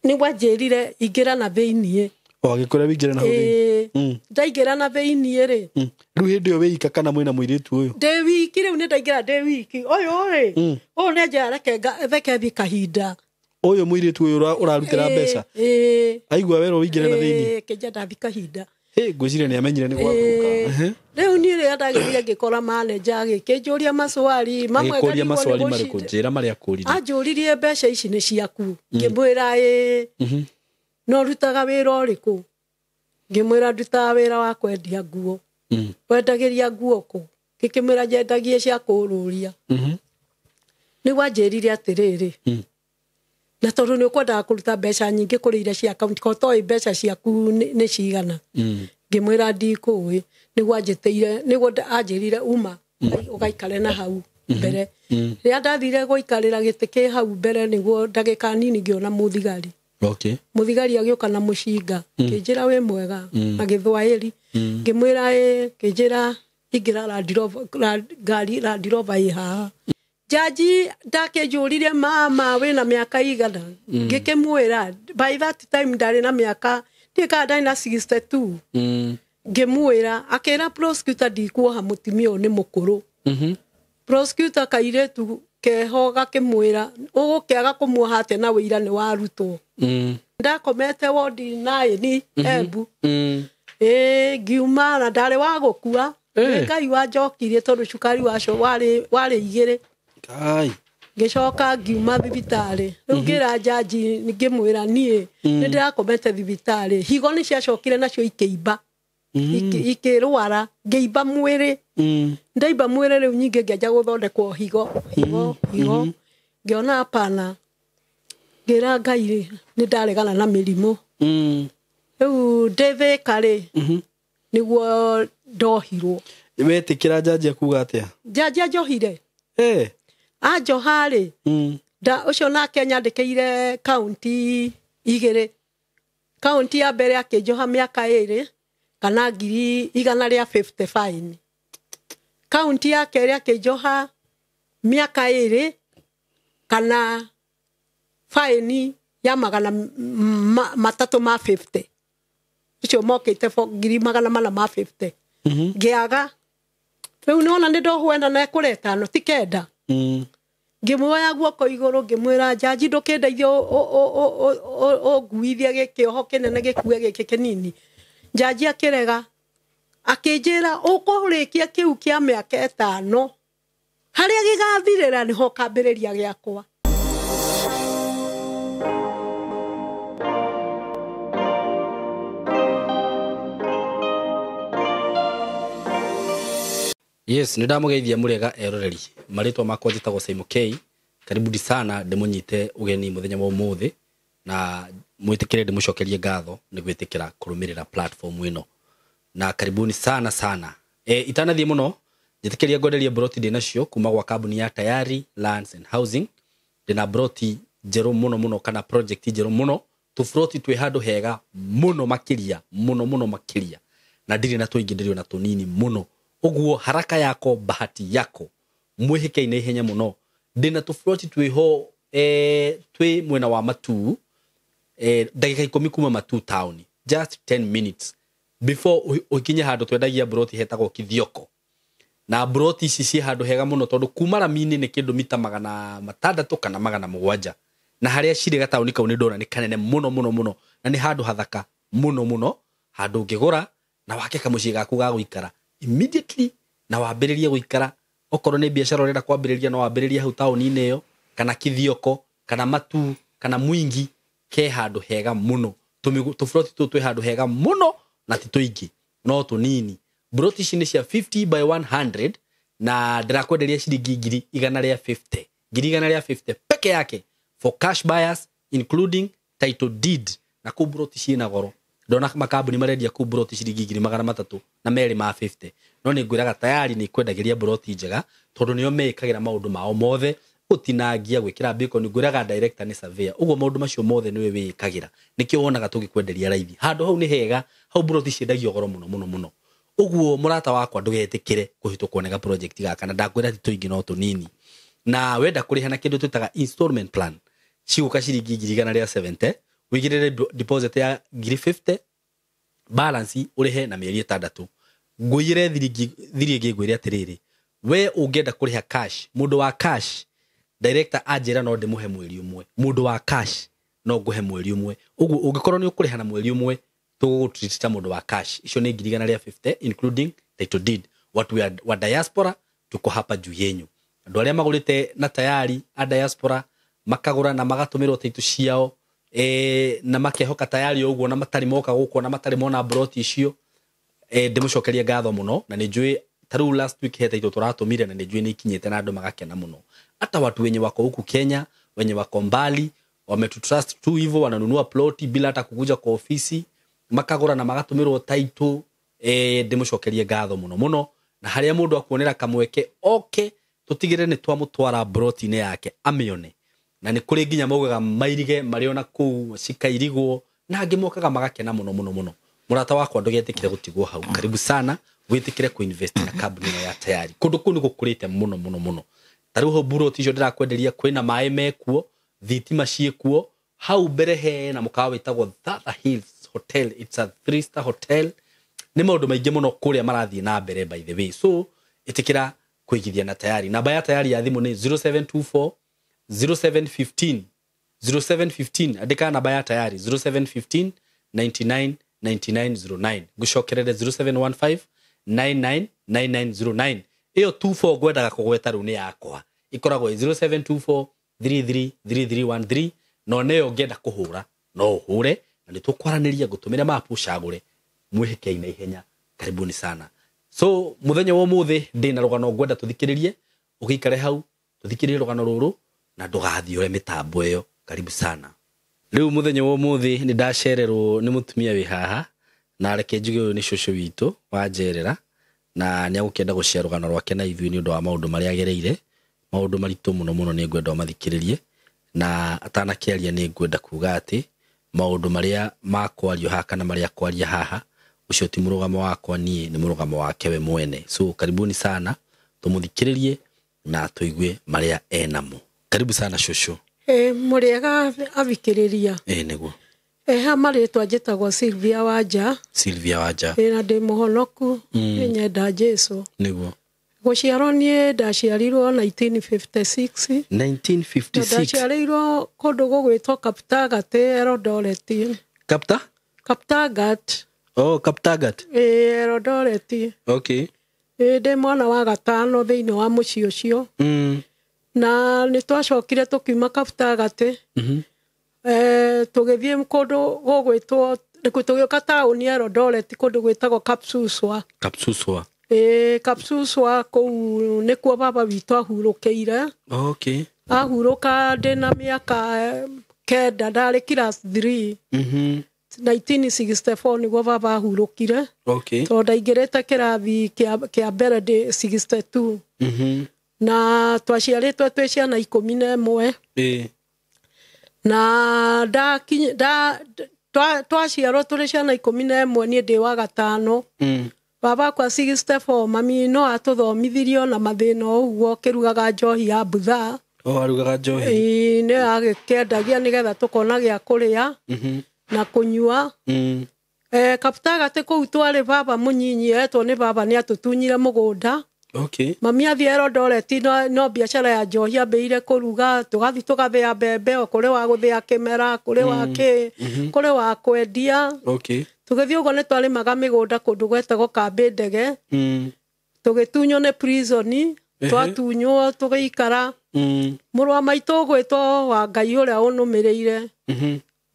Nĩguo anjĩrire ingĩra na thĩiniĩ. O agĩkwĩra wĩingĩre na hau thĩinĩ. Ĩĩ. Ndaingĩra na thĩiniĩ rĩ, Rĩu hĩndĩ ĩyo wĩ ika kana mwĩna mũirĩtu ũyũ? Ndĩ wiki rĩu, nĩ ndaingĩra ndĩ wiki. Ũyũ rĩ, ũyũ nĩ anjĩra reke reke thiĩ kahinda. Ũyũ mũirĩtu ũyũ ũrarutĩra mbeca? Ĩĩ. Aigua werwo wĩingĩre na thĩinĩ? Ĩĩ, kĩnja ndathi kahinda. Hĩ, ngwĩciria nĩ amenyire nĩ gwathũka. Ĩĩ. Rĩu niĩ rĩrĩa ndagĩthire ngĩkora manager agĩkĩnjũria maswali mamwe. Agĩkũria ngarigwo nĩ maswali marĩkũ? Njĩra marĩa akũririe. Anjũririe mbeca ici nĩ ciaku, ngĩmwĩra ĩĩ. No rutaga wĩra ũrĩkũ? Ngĩmwĩra ndutaga wĩra wa kwendia nguo. Wendagĩria nguo kũ? Ngĩkĩmwĩra nyendagie cia kũũrũria. Nĩguo anjĩrire atĩrĩrĩ, na tondũ nĩ ũkwendaga kũruta mbeca nyingĩ kũrĩ iria cia akaunti, ko toĩ mbeca ciaku nĩ cigana? Ngĩmwĩra ndikũĩ. Nĩguo anjĩtĩire, nĩguo anjĩrire uma ũgaikare na hau mbere. Rĩrĩa ndathire gũikarĩra gĩtĩ kĩ hau mbere, nĩguo ndagĩka nini ngĩona mũthigari. Mũthigari agĩũka na mũcinga, kĩnjĩra wĩ mwega na gĩthwaĩri. Ngĩmwĩra ĩ. Kĩnjĩra ingĩra Land Rover, ngari Land Rover ĩ haha. Jaji ndakĩnjũririe, mama, wĩna mĩaka igana? Ngĩkĩmwĩra by that time ndarĩ na mĩaka, ndiĩ kana ndarĩ na 62. Ngĩmwĩra, akĩra prosecutor, ndikuoha mũtumia ũyũ nĩ mũkũrũ. Prosecutor kairĩtu keho gakĩmwĩra, ũgũkĩaga kũmuoha atĩa na wĩira nĩ warutwo? Ndakomete wodi 9 Embu. Ĩĩ, ngiuma na ndarĩ wa gũkua. Nĩ Ngai wanjokirie tondũ cukari wacio warĩ 2. Kai. Ngĩcoka ngiuma thibitarĩ. Rĩu ngĩra njanji, ngĩmwĩra niĩ nĩ ndĩrakomete thibitarĩ, higo nĩ ciacokire nacio ikĩimba, ikĩrwara, ngĩimba mwĩrĩ. Ndaimba mwĩrĩ rĩu nyingĩ, ngĩanjia gũthondekwo higo, higo, higo. Ngĩona hapana, ngĩra Ngai rĩ, nĩ ndaregana na mĩrimũ. Rĩu ndĩ Thĩka rĩ, nĩguo ndohirwo. Wetĩkĩra njanji akuga atĩa? Njanji anjohire. Anjoha rĩ, nda ũcio nake nyandĩkĩire kaunti 2. Kaunti ya mbere akĩnjoha mĩaka 2 kana 150,000 fine. Kaunti ya kerĩ akĩnjoha mĩaka 2 kana fine ya 350, ũcio mokĩte 450,000. Ngĩaga rĩu nĩwona nĩ ndohwo ĩna na ekũreta ĩtano ti 9. Ngĩmuoya guoko igũrũ, ngĩmwĩra, njanji, ndũkĩndeithie ũnguithie gĩkĩoho kĩnene gĩkue gĩkĩ kĩnini. Njanji akĩrega, akĩnjĩra ũkũrĩkia kĩu kĩa mĩaka 5, harĩa gĩgathirĩra nĩho ũkambĩrĩria gĩakwa. Yes, nĩ ndamũgeithia mũrĩega eroreri. Marĩtwa makwa njĩtagwo Simon K. Karibuni sana ndĩmũnyite ũgeni mũthenya wa ũmũthĩ na mwĩtĩkĩre ndĩmũcokerie ngatho nĩ gwĩtĩkĩra kũrũmĩrĩra platform ĩno. Na karibuni sana sana. Itanathiĩ mũno, njĩtĩkĩria ngwenderie broti ndĩ nacio kuma gwa kambuni ya Tayari Lands and Housing. Ndĩna broti njerũ mũno mũno kana project njerũ mũno, tũbroti twĩ handũ hega mũno makĩria, mũno mũno makĩria. Na ndirĩ na tũingĩ, ndĩrĩ ona tũnini mũno. Ũguo haraka yako bahati yako, mwĩhĩke-inĩ ihenya mũno. Ndĩna tũbroti twĩho, twĩ mwena wa Matuu, ndagĩka 10 kuma Matuu town, just 10 minutes before ũkinye handũ twendagia broti hetagwo Kithioko. Na broti ici ciĩ handũ hega mũno tondũ kuma rami-inĩ nĩ kĩndũ mita 600 kana 700, na harĩa cirĩ gataũni kau nĩ ndona nĩ kanene mũno mũno mũno, na nĩ handũ hathaka mũno mũno, handũ ũngĩgũra na wake kamũciĩ gaku ga gũikara immediately na wambĩrĩrie gũikara. Okorwo nĩ biacara ũrenda kwambĩrĩria, no wambĩrĩrie hau taũni-inĩ ĩyo, kana Kithioko kana Matuu kana Mwingi, ke handũ hega mũno. Tũburoti tũtũ twĩ handũ hega mũno na ti tũingĩ no tũnini. Broti ici nĩ cia 50 by 100 na ndĩrakwenderia ciringi 150,000, 150,000 peke yake for cash buyers including title deed. Na kũu broti ciĩna goro, ndona makambuni marendia kũu broti ciringi 350,000, no nĩ ngwĩraga tayari nĩ kwendagĩria broti njega tondũ nĩo meĩkagĩra maũndũ mao mothe, gũtinangia, gwĩkĩra bacon. Ngwĩraga director nĩ surveyor, ũguo maũndũ macio mothe nĩwe wĩĩkagĩra, nĩkĩo wonaga tũgĩkwenderia raithi. Handũ hau nĩ hega, hau broti ciendagio goro mũno mũno mũno. Ũguo mũrata wakwa, ndũgetĩkĩre kũhĩtũkwo nĩ ga project gaka, na ndakwĩra ti tũingĩ no tũnini. Na wenda kũrĩha na kĩndũ twĩtaga installment plan, cigũka ciringi 170,000. Wigirire deposit ya ngiri 50, balance urihe na mieri 6. Ngwire thiri ĩngĩ ngwire atiriri, we ũngĩenda kũrĩha cash, mũndũ wa cash director anjĩra no ndĩmũhe mweri ũmwe, mũndũ wa cash no ngũhe mweri ũmwe. Ũguo ũngĩkorwo nĩ ũkũrĩha na mweri ũmwe, tũgũgũtreat ta mũndũ wa cash. Icio nĩ 150 including title deed. Watu wa diaspora tuko hapa juu yenyu. Andũ arĩa magũrĩte na tayari a diaspora makagũra na magatũmĩrwo title ciao, na makehoka tayari ũguo, na matarĩ moka gũkũ na matarĩ mona broti icio, ndĩmũcokerie ngatho mũno. Na nĩ njũĩ ta rĩu last week he title tũratũmire, na nĩ njũĩ nĩ ikinyĩte na andũ magakena mũno. Hata watu wenye wako huku Kenya, wenye wako mbali, wametutrust tu hivyo, wananunua ploti bila hata kukuja kwa ofisi, makagũra na magatũmĩrwo title. Ndĩmũcokerie ngatho mũno mũno. Na harĩa mũndũ akuonera kamweke oke, tũtigĩrĩre nĩ twamũtwara broti-inĩ yake amĩone. Na nĩ kũrĩ nginya maugaga mairige marĩ ona kũu cikairigwo, na angĩ mokaga magakena mũno mũno mũno. Mũrata wakwa ndũgetĩkĩre gũtigwo hau. Karibu sana wĩtĩkĩre kuinvest na kambuni ĩno ya tayari. Kũndũ kũu nĩ gũkũrĩte mũno mũno mũno. Ta rĩu hau buroti icio ndĩrakwenderia, kwĩna maĩ mekuo, thitima ciĩkuo. Hau mbere hena mũkawa wĩtagwo Thatha Hills Hotel. It's a 3-star hotel. Nĩ maũndũ maingĩ mũno kũrĩa marathiĩ na mbere by the way. So ĩtĩkĩra kũigithia na tayari. Namba ya tayari ya thimũ nĩ 0724 0715 0715. Andĩka namba ya tayari 0715 99 9909. Ngũcokerere 0715 99 9909. Ĩyo 24 ngwendaga kũgweta rĩu nĩ yakwa, ĩkoragwo 0724 33 3313. No nĩyo ngĩenda kũhũra no ũhũre, na nĩtũkwaranĩria, ngũtũmĩre mapu ũcagũre, mwĩhĩkei na ihenya. Karibuni sana. So mũthenya wa ũmũthĩ ndĩna rũgano ngwenda tũthikĩrĩrie, ũgĩikare hau tũthikĩrĩrie rũgano rũrũ na ndũgathiũre mĩtambo ĩyo. Karibu sana. Rĩu mũthenya wa ũmũthĩ nĩ ndacererwo nĩ mũtumia wĩ haha, na reke njuge ũyũ nĩ cũcũ witũ wanjerera, na nĩ agũkĩenda gũshare rũgano rwake na ithuĩ nĩ ũndũ wa maũndũ marĩa agereire, maũndũ maritũ mũno mũno. Nĩ ngwenda ũmathikĩrĩrie, na atanakĩaria nĩ ngwenda kuga atĩ maũndũ marĩa makwario haha kana marĩa kwaria haha, ũcio ti mũrũgamo wakwa niĩ, nĩ mũrũgamo wake we mwene. So karibuni sana, tũmũthikĩrĩrie na tũigue marĩa enamo. Karibu sana cũcũ. Mũrĩega athikĩrĩria. Nĩguo. Ha marĩtwa njĩtagwo Sylvia Wanja. Sylvia Wanja. Na ndĩ mũhonoku, nĩnyenda Jesũ. Nĩguo. Gũciarwo niĩ ndaciarirwo 1956. 1956. Ndaciarĩirwo kũndũ gũgwĩtwo Kaptagat, Eldoret. Kapta? Kaptagat. Oh, Kaptagat. Eldoret. Okay. Ndĩ mwana wa gatano thĩinĩ wa mũciĩ ũcio. Na nĩ twacokire tũkiuma Kaptagat. Tũgĩthiĩ kũndũ gũgwĩtwo, tũgĩũka taũni ya Eldoret kũndũ gwĩtagwo Kapsuswa. Kapsuswa. Kapsuswa kũu nĩkuo baba witũ ahurũkĩire. Okay. Ahurũka ndĩna mĩaka 9, ndarĩ class 3. 1964 nĩguo baba ahurũkire. Okay. Tondũ ndaingĩrĩte kĩrathi kĩa mbere ndĩ 62. Na twaciarĩtwo twĩ ciana 11. Na twaciarwo tũrĩ ciana 11, niĩ ndĩ wa gatano. Baba kwa 64, mami no atũthomithirio na mathĩna ũguo, akĩrugaga njohi ya mbutha. Oh, arugaga njohi. Nĩ agĩkĩendagia nĩgetha tũkona gĩa kũrĩa na kũnyua. Kaptagat kũu twarĩ baba mũnyinyi etwo nĩ baba nĩ atũtunyire mũgũnda. Okay. Mami athiĩ Eldoret no biacara ya njohi ambĩrĩire kũruga, tũgathiĩ tũgathĩa mbembe, o kũrĩ wa gũthĩa kĩmera, kũrĩ wa kĩ, kũrĩ wa kwendia. Okay. Tũgĩthiĩ ũguo nĩ twarĩmaga mĩgũnda kũndũ gwetagwo Kambĩ Ndege. Tũgĩtunywo nĩ prison, twatunywo tũgĩikara. Mũrũ wa maitũ ũgwĩtwo wa Ngai ũrĩa ũnũmĩrĩire.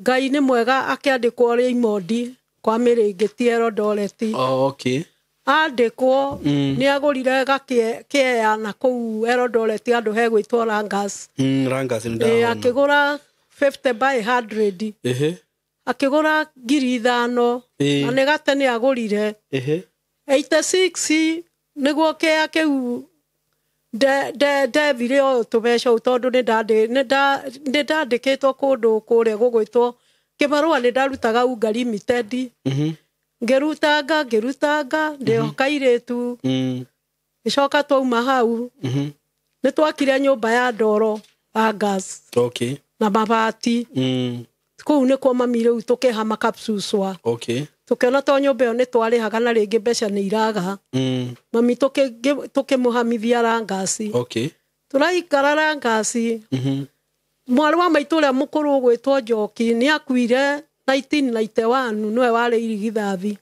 Ngai nĩ mwega akĩandĩkwo Raymond kwa Mĩrĩngĩti Eldoret. Oh, okay. Andĩkwo nĩ agũrire gakĩea na kũu Eldoret handũ hegwĩtwo Rangas. Rangas nĩ ndahona. Akĩgũra 50 by 100. Akĩgũra 5,000. Na nĩ gate nĩ agũrire. 86 nĩguo kĩea kĩu ndethire o tũbeca ũũ tondũ nĩ ndandĩkĩtwo kũndũ kũrĩa gũgwĩtwo kĩbarũa, nĩ ndarutaga Unga Limited. Ngĩrutanga ndĩho kairĩtu. Gĩcoka twauma hau. Nĩ twakire nyũmba ya ndoro Angas. Okay. Na mabati. Kũu nĩkuo mami rĩu tũkĩhama Kapsuswa. Okay. Tũkĩona to nyũmba ĩyo nĩ twarĩhaga na rĩngĩ mbeca nĩ iraga. Mami tũkĩmũhamithia Rangasi. Okay. Tũraikara Rangasi. Mwarĩ wa maitũ ũrĩa mũkũrũ ũgwĩtwo Njoki nĩ akuire 1991, nĩwe warĩ irigithathi.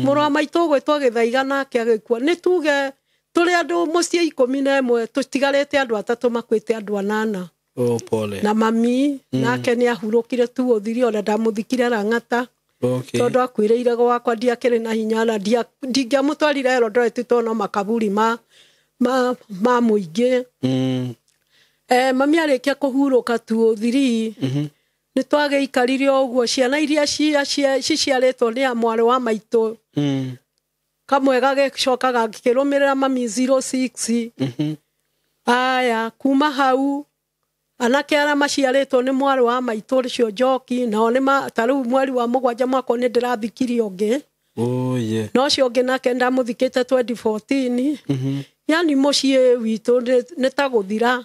Mũrũ wa maitũ ũgwĩtwo Gĩthaiga nake agĩkua. Nĩ tuge tũrĩ andũ mũciĩ 11, tũtigarĩte andũ 3 makuĩte andũ 8. Oh, pole. Na mami nake nĩ ahurũkire tu ũthiri, ona ndamũthikire Lang'ata. Okay. Tondũ akuĩrĩire gwakwa ndiakĩrĩ na hinya na ndingĩamũtwarire Eldoret tondũ no makaburi ma mũingĩ. Mami arĩkia kũhurũka tu ũthiri, nĩ twagĩikarire o ũguo. Ciana iria ciciarĩtwo nĩ a mwarĩ wa maitũ, kamwe gagĩcoka gakĩrũmĩrĩra mami 06. Aya, kuma hau anake arĩa maciarĩtwo nĩ mwarĩ wa maitũ ũcio Njoki, nao nĩ ta rĩu mweri wa 7 mwaka nĩ ndĩrathikire ũngĩ. Oh, yeah. Na ũcio ũngĩ nake ndamũthikĩte 2014. Yani mũciĩ witũ nĩ ta gũthira.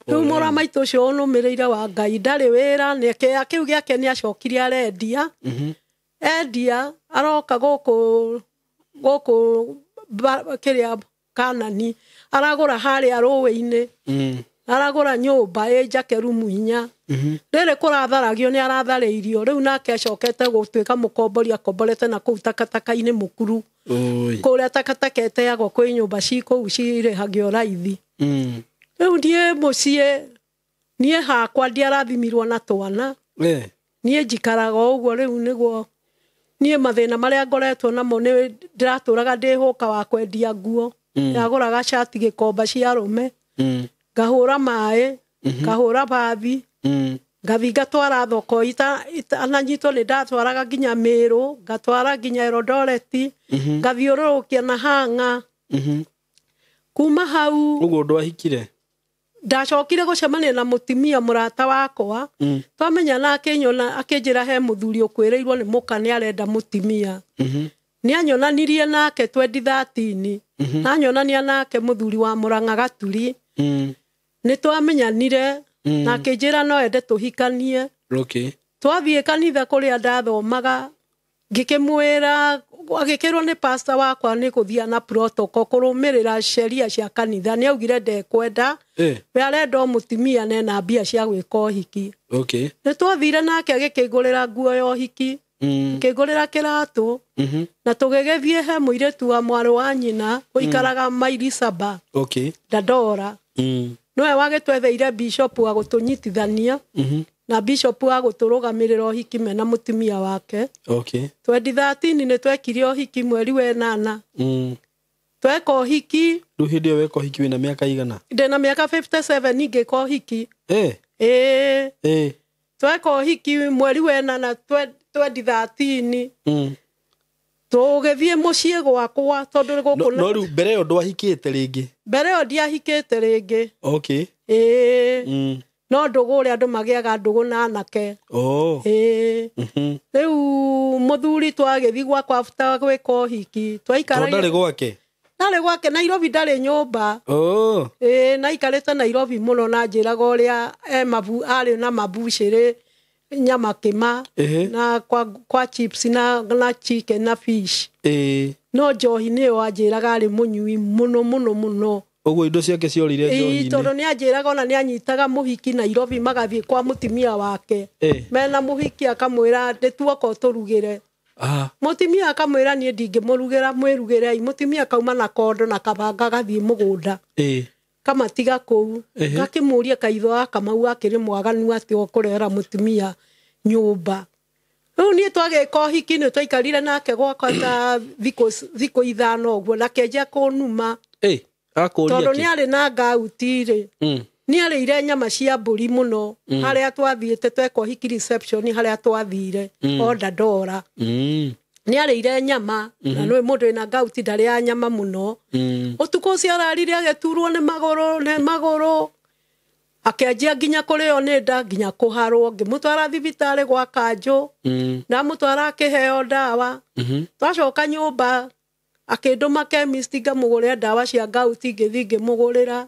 Rĩu mũrũ wa maitũ ũcio ũnũmĩrĩire wa Ngai ndarĩ wĩra, nĩ kĩea kĩu gĩake nĩ acokire arendia. Endia aroka gũkũ kĩrĩa Kanani, aragũra harĩa rũĩ-inĩ. Aragũra nyũmba ĩ njake rumu 4. Rĩrĩ kũratharagio nĩ aratharĩirio. Rĩu nake acokete gũtuĩka mũkombori, akomborete na kũu takataka-inĩ mũkuru. Kũrĩa takataka ĩteagwo kwĩ nyũmba ci kũu cirĩhagio raithi. Rĩu niĩ mũciĩ, niĩ hakwa ndiarathimirwo na twana. Niĩ njikaraga o ũguo. Rĩu nĩguo niĩ mathĩna marĩa ngoretwo namo nĩ ndĩratũraga ndĩ hũka wa kwendia nguo. Ndagũraga cati gĩkomba cia arũme, ngahũra maĩ, ngahũra bathi, ngathi ngatwara thoko itananyitwo nĩ ndatwaraga nginya Mĩrũ, ngatwara nginya Eldoret, ngathiũrũrũkia na hanga. Kuma hau ũguo ndwahikire? Ndacokire gũcemania na mũtumia mũrata wakwa. Twamenyana akĩnyona akĩnjĩra he mũthuri ũkwĩrĩirwo nĩ mũka nĩ arenda mũtumia. Nĩ anyonanirie nake 2013. Na anyonania nake mũthuri wa Mũrang'a Gaturi. Nĩ twamenyanire na akĩnjĩra no ende tũhikanie. Okay. Twathiĩ kanitha kũrĩa ndathomaga, ngĩkĩmwĩra, agĩkĩrwo nĩ pastor wakwa nĩ gũthiĩ na protocol kũrũmĩrĩra sheria cia kanitha. Nĩ augire ndekwenda, we arenda o mũtumia na ena mbia cia gwĩka ũhiki. Okay. Nĩ twathire nake agĩkĩngũrĩra nguo ya ũhiki, akĩngũrĩra kĩratũ, na tũgĩgĩthiĩ he mũirĩtu wa mwarĩ wa nyina ũikaraga maili 7. Okay. Dandora. Nĩwe wagĩtwetheire bishop wa gũtũnyitithania, na bishop wa gũtũrũgamĩrĩra ũhiki mena mũtumia wake. Okay. 2013 nĩ twekire ũhiki mweri wa 8. Tweka ũhiki. Rĩu hĩndĩ ĩyo weka ũhiki wĩna mĩaka igana? Ndĩna mĩaka 57 ngĩka ũhiki. Tweka ũhiki mweri wa 8 2013. Tũgĩthiĩ mũciĩ gwakwa tondũ gũkũ No rĩu mbere ĩyo ndwahikĩte rĩngĩ? Mbere ĩyo ndiahikĩte rĩngĩ. Okay. No ndũgũ ũrĩa andũ magĩaga ndũgũ na anake. Rĩu mũthuri twagĩthiĩ gwakwa after gwĩka ũhiki, twaikaragia. Tondũ ndarĩ gwake? Ndarĩ gwake, Nairobi ndarĩ nyũmba. Naikarĩte Nairobi mũno na njĩraga ũrĩa arĩ na mabucĩrĩ nyama kĩma, na kwa chips na chicken na fish. No njohi nĩyo anjĩraga arĩ mũnyui mũno mũno mũno. Ũguo indo ciake ciorire njohi-inĩ. Tondũ nĩ anjĩraga ona nĩ anyitaga mũhiki Nairobi magathiĩ kwa mũtumia wake. Mena mũhiki akamwĩra nĩ tuoka ũtũrugĩre. Mũtumia akamwĩra niĩ ndingĩmũrugĩra, mwĩrugĩrei. Mũtumia akauma na kondo na kabanga agathiĩ mũgũnda. Kamatiga kũu. Gakĩmũria kaitho gaka mau akĩrĩ mwaganu atĩ ũkũrehera mũtumia nyũmba. Rĩu niĩ twagĩka ũhiki nĩ twaikarire nake gwakwa ta thikũ 5 ũguo, na akĩanjia kũnuma. Tondũ nĩ arĩ na ngauti rĩ, nĩ arĩire nyama cia mbũri mũno. Harĩa twathiĩte tweka ũhiki reception harĩa twathire o Dandora. Nĩ arĩire nyama, na nĩ mũndũ wĩna ngauti ndarĩaga nyama mũno. Ũtukũ ũcio ararire agĩturwo nĩ magũrũ, akĩanjia nginya kũrĩo nĩ nda, nginya kũharwo. Ngĩmũtwara thibitarĩ gwa kanjũ, ndamũtwara akĩheo ndawa. Twacoka nyũmba akĩndũma chemist ngamũgũrĩra ndawa cia ngauti, ngĩthiĩ ngĩmũgũrĩra.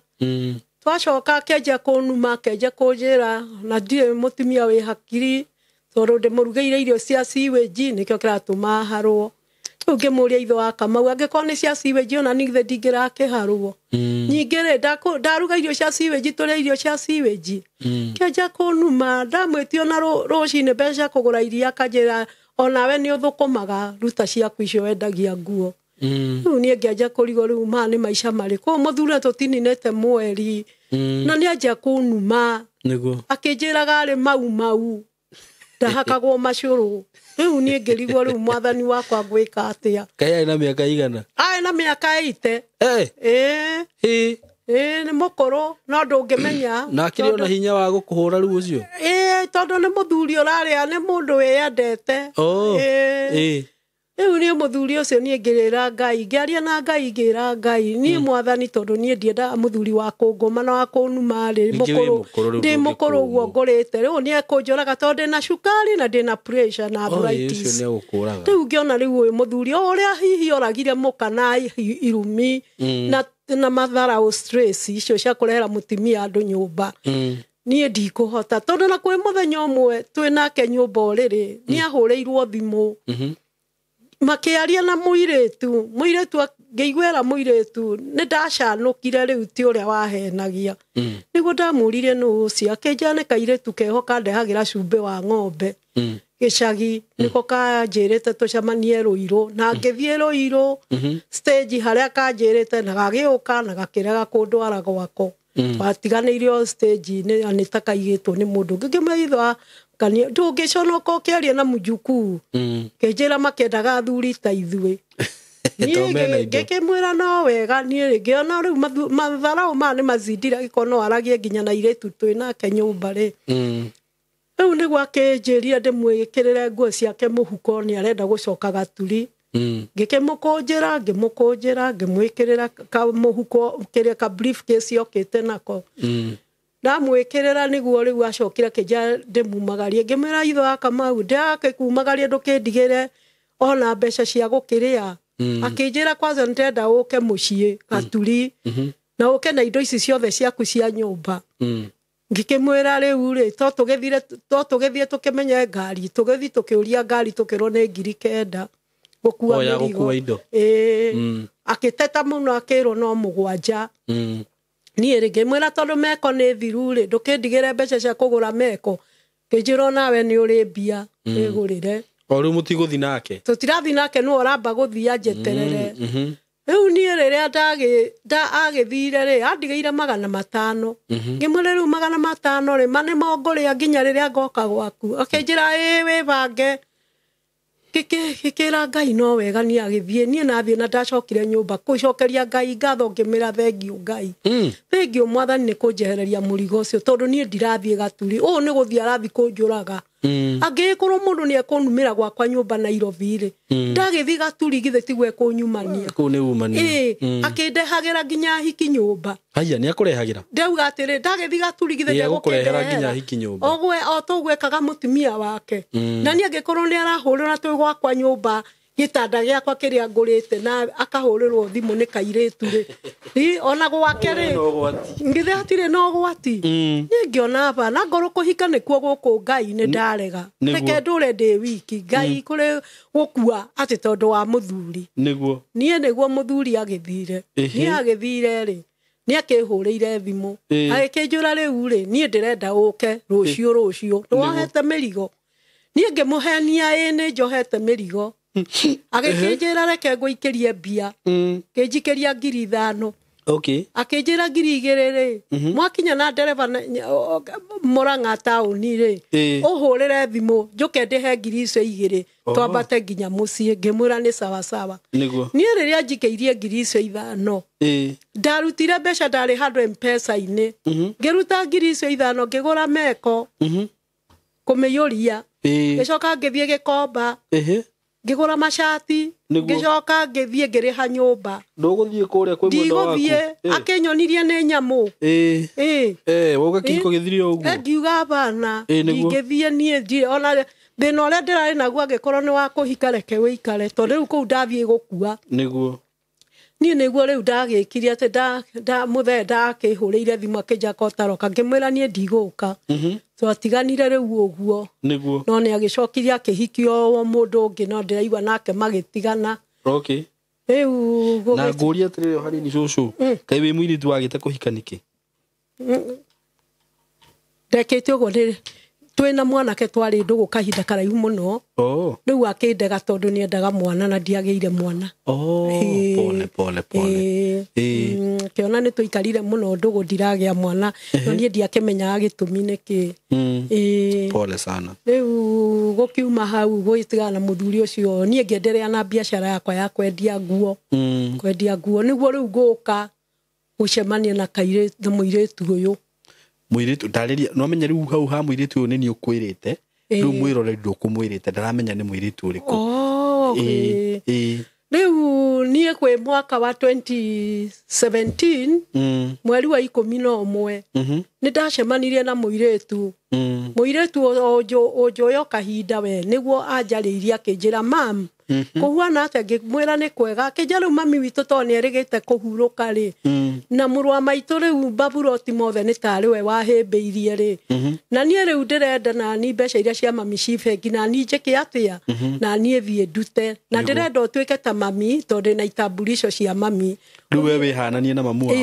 Twacoka akĩanjia kũnuma, akĩanjia kũnjĩra na ndirĩ mũtumia wĩ hakiri, Tondũ ndĩmũrugĩire irio cia sewage nĩkĩo kĩratũma harwo. Rĩu ngĩmũria ithe wa Kamau angĩkorwo nĩ cia sewage ona niĩ githĩ ndingĩrakĩharwo. Ningĩ rĩ ndaruga irio cia sewage tũrĩa irio cia sewage. Kĩanjia kũnuma ndamwĩtio na rũcinĩ mbeca cia kũgũra iria akanjĩra onawe nĩ ũthũkũmaga ruta ciaku icio wendagia nguo. Rĩu niĩ ngĩanjia kũrigwo rĩu maya nĩ maica marĩkũ mũthuri tũtininĩte mweri. Na nĩ anjia kũnuma. Nĩguo. Akĩnjĩraga arĩ mau mau ndahakagwo macũrũ. Rĩu niĩ ngĩrigwo rĩu mwathani wakwa ngwĩka atĩa. Kaĩ arĩ na mĩaka igana? Arĩ na mĩaka 80. Ĩĩ. Ĩĩ nĩ mũkũrũ no ndũngĩmenya. Na akĩrĩ ona hinya wa gũkũhũra rĩu ũcio? Ĩĩ tondũ nĩ mũthuri ũrarĩa nĩ mũndũ wĩyendete. Ĩĩ. Rĩu niĩ mũthuri ũcio niĩ ngĩrĩra Ngai ngĩaria na Ngai ngĩra Ngai niĩ mwathani tondũ niĩ ndiendaga mũthuri wa kũngũma na wa kũnuma rĩ mũkũrũ ndĩ mũkũrũ ũguo ngũrĩte rĩu nĩ ekũnjũraga tondũ ndĩna cukari na ndĩna pressure na arthritis. Rĩu ngĩona rĩu ũyũ mũthuri o ũrĩa hihi oragire mũka na irumi na matharaũ stress icio cia kũrehera mũtumia andũ nyũmba. Niĩ ndikũhota tondũ na kwĩ mũthenya ũmwe twĩ nake nyũmba ũrĩrĩ nĩ ahũrĩirwo thimũ. Makĩaria na mũirĩtu ngĩiguĩra mũirĩtu nĩ ndacanũkire rĩu ti ũrĩa wahenagia. Nĩguo ndamũririe nũ ũcio akĩnjĩra nĩ kairĩtu keho kandehagĩra cumbĩ wa ng'ombe gĩcagi nĩko kanjĩrĩte tũcemanie Rũirũ na ngĩthiĩ Rũirũ stage harĩa kanjĩrĩte na gagĩũka na gakĩrega kũndwara gwako. Twatiganĩirio stage-inĩ na nĩ ta kaigĩtwo nĩ mũndũ ũngĩ. Ngĩmwĩra ndũngĩconoka ũkĩaria na mũjukuu. Ngĩnjĩra makĩendaga athuri ta ithuĩ. Niĩ ngĩkĩmwĩra no wega niĩ ngĩona rĩu matharaũ maya nĩ mazindire angĩkorwo no aragie nginya na airĩtu twĩ nake nyũmba rĩ. Rĩu nĩguo akĩnjĩrire ndĩmwĩkĩrĩre nguo ciake mũhuko nĩ arenda gũcoka Gaturi. Ngĩkĩmũkũnjĩra ngĩmwĩkĩrĩra kamũhuko kĩrĩa ka briefcase yokĩte nako. Ndamwĩkĩrĩra nĩguo rĩu acokire akĩnjĩra ndĩmumagarie ngĩmwĩra ithe wa Kamau ndĩrakĩkumagaria ndũkĩndigĩre ona mbeca cia gũkĩrĩa. Akĩnjĩra kwanza nĩndĩrenda ũke mũciĩ Gaturi na ũke na indo ici ciothe ciaku cia nyũmba. Ngĩkĩmwĩra rĩu rĩ to tũgĩthiĩ tũkĩmenye ngari tũgĩthiĩ tũkĩũria ngari tũkĩrwo nĩ 9,000 gũkua mĩrigo. Ĩĩ. Akĩteta mũno akĩrwo no 7. Niĩ rĩ ngĩmwĩra tondũ meko nĩ thiru rĩ ndũkĩndigĩre mbeca cia kũgũra meko. Ngĩnjĩra onawe nĩ ũrĩ mbia wĩgũrĩre. O rĩu mũtigũthiĩ nake? Tũtirathiĩ nake nĩwe ũramba gũthiĩ anjeterere. Rĩu niĩ rĩrĩa agĩthire rĩ andigĩire 500. Ngĩmwĩra rĩu 500 rĩ ma nĩmo ngũrĩa nginya rĩrĩa ngoka gwaku. Akĩnjĩra ĩĩ wĩbange. Ngĩkĩra Ngai no wega niĩ agĩthiĩ niĩ nathiĩ na ndacokire nyũmba kũcokeria Ngai ngatho ngĩmwĩra thengiũ Ngai. Thengiũ mwathani nĩ kũnjehereria mũrigo ũcio tondũ niĩ ndirathiĩ Gaturi ũũ nĩ gũthiĩ arathiĩ kũnjũraga. Angĩkorwo mũndũ nĩ ekũnumĩra gwakwa nyũmba Nairobi rĩ ndagĩthiĩ Gaturi githĩ tiguo ekũnyumania. Kũu nĩ umania. Ĩĩ akĩndehagĩra nginya hiki nyũmba. Haiya nĩ akũrehagĩra? Ndauga atĩrĩ ndagĩthiĩ Gaturi githĩ ndegũkũrehera nginya hiki nyũmba. O toguo ekaga mũtumia wake. Na niĩ angĩkorwo nĩ arahũrĩra twĩ gwakwa nyũmba gĩtanda gĩakwa kĩrĩa ngũrĩte na akahũrĩrwo thimũ nĩ kairĩtu rĩ ona gwake rĩ ngithĩ hatirĩ na ũgwati. Niĩ ngĩona aba na ngorwo kũhika nĩkuo gũkũ Ngai nĩ ndarega. Reke ndũre ndĩ wiki Ngai kũrĩ gũkua atĩ tondũ wa mũthuri. Nĩguo. Niĩ nĩguo mũthuri agĩthire. Niĩ agĩthire rĩ nĩ akĩhũrĩire thimũ. Agĩkĩnjũra rĩu rĩ niĩ ndĩrenda ũke rũciũ nĩwohete mĩrigo. Niĩ ngĩmũhenia ĩĩ nĩ njohete mĩrigo. Agĩkĩnjĩra reke ngũikĩrie mbia. Ngĩnjikĩria 5,000. Okay. Akĩnjĩra 2,000 rĩ mwakinya na ndereba Murang'a taũni rĩ ũhũrĩre thimũ njũke ndĩhe 2,000 twambate nginya mũciĩ. Ngĩmwĩra nĩ sawa sawa. Nĩguo. Niĩ rĩrĩa njikĩirie 5,000 ndarutire mbeca ndarĩ handũ M-Pesa-inĩ. Ngĩruta 5,000 ngĩgũra meko kũmĩiyũria. Ngĩcoka ngĩthiĩ Gĩkomba. Ngĩgũra macati ngĩcoka ngĩthiĩ ngĩrĩha nyũmba. Ndũgũthiĩ kũrĩa kwĩ mwena waku? Ndigũthiĩ akĩnyonirie nĩ nyamũ. Ĩĩ woka kĩhiko gĩthire ũguo? Ngiuga bana ndingĩthiĩ niĩ ndirĩ ona thĩna ũrĩa ndĩrarĩ naguo angĩkorwo nĩ wa kũhika reke wĩikare tondũ rĩu kũu ndathiĩ gũkua. Nĩguo. Niĩ nĩguo rĩu ndagĩkire atĩ mũthee ndakĩhũrĩire thimũ akĩnjaka ũtaroka, ngĩmwĩra niĩ ndigũka. Twatiganire rĩu ũguo. Nĩguo. No nĩ agĩcokire akĩhikio mũndũ ũngĩ, no ndĩraigua nake magĩtigana. Okay. Rĩu na ngũria atĩrĩrĩ o hanini cũcũ, kaĩ wĩ mũirĩtu wagĩte kũhika nĩkĩ? Ndekĩte ũguo nĩ twĩna mwanake twarĩ ndũgũ kahinda karaihu mũno. Rĩu akĩndega tondũ nĩendaga mwana na ndiagĩire mwana. Pole pole pole. Kĩona nĩ tũikarire mũno ndũgũ ndiragĩa mwana, no niĩ ndiakĩmenyaga gĩtũmi nĩkĩ. Pole sana. Rĩu gũkiuma hau gũgĩtigana na mũthuri ũcio, niĩ ngĩenderea na biacara yakwa ya kwendia nguo. Kwendia nguo nĩguo rĩu ngũka gũcemania na kairĩtu na mũirĩtu ũyũ. Mũirĩtu ndarĩria, no menye rĩu hau ha mũirĩtu ũyũ nĩ niĩ ũkwĩrĩte, rĩu mwĩroreri ndũkũmwĩrĩte, ndaramenya nĩ mũirĩtu ũrĩkũ. Rĩu niĩ kwĩ mwaka wa 2017 mweri wa 11 nĩ ndacemanirie na mũirĩtu. Mũirĩtu ũnjũĩ o kahinda we nĩguo anjarĩirie akĩnjĩra mam, kũhuana atĩa? Ngĩmwĩra nĩ kwega. Akĩnjĩra rĩu mami witũ tondũ nĩ erĩgĩte kũhurũka rĩ, na mũrũ wa maitũ rĩu maburoti mothe nĩ tarĩ we wahĩmbĩirie rĩ, na niĩ rĩu ndĩrenda nani mbeca iria cia mami ci bengi, na niĩ njĩke atĩa, na niĩ thiĩ ndute, na ndĩrenda ũtuĩke ta mami tondũ ndĩna itambulisho cia mami. Rĩu we wĩhananie na mamu wao?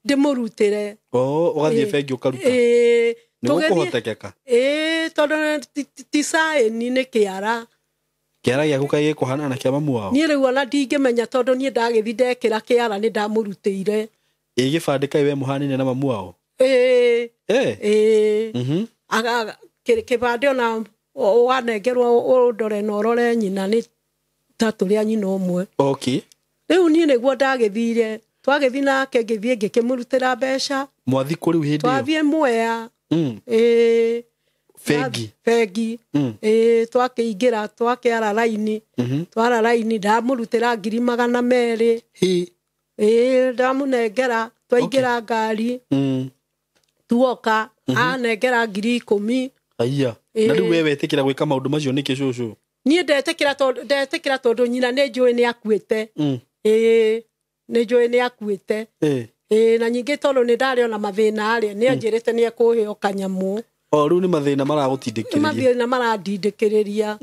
Ndĩmũrutĩre. Ũgathiĩ bengi ũkaruta? Nĩ gũkũhotekeka? Tondũ ti saĩni nĩ kĩara. Kĩara gĩaku kaĩ gĩkũhana na kĩa mamu wao? Niĩ rĩu ona ndingĩmenya tondũ niĩ ndagĩthiĩ ndekĩra kĩara nĩ ndamũrutĩire. Ĩ gĩbandĩ kaĩ we mũhanine na mamu wao? Kĩbandĩ ona wanengerwo ũndore na ũrore nyina nĩ ta tũrĩ a nyina ũmwe. Okay. Rĩu niĩ nĩguo ndagĩthire, twagĩthiĩ nake ngĩthiĩ ngĩkĩmũrutĩra mbeca. Mwathiĩ kũ rĩu hĩndĩ ĩyo? Twathiĩ Mwea. Bengi. Bengi. Twakĩingĩra twakĩara raini. Twara raini ndamũrutĩra 200,000. Ndamũnengera twaingĩra ngari. Tuoka anengera 10,000. Aya. Na rĩu we wetĩkĩra gwĩka maũndũ macio nĩkĩ cũcũ? Niĩ ndetĩkĩra tondũ nyina nĩ njũĩ nĩ akuĩte. Nĩ njũĩ nĩ akuĩte. Na nyingĩ tondũ nĩ ndarĩ ona mathĩna rĩ, nĩ anjĩrĩte nĩ ekũhe o kanyamũ. O rĩu nĩ mathĩna maragũtindĩkĩrĩria. Mathĩna marandindĩkĩrĩria.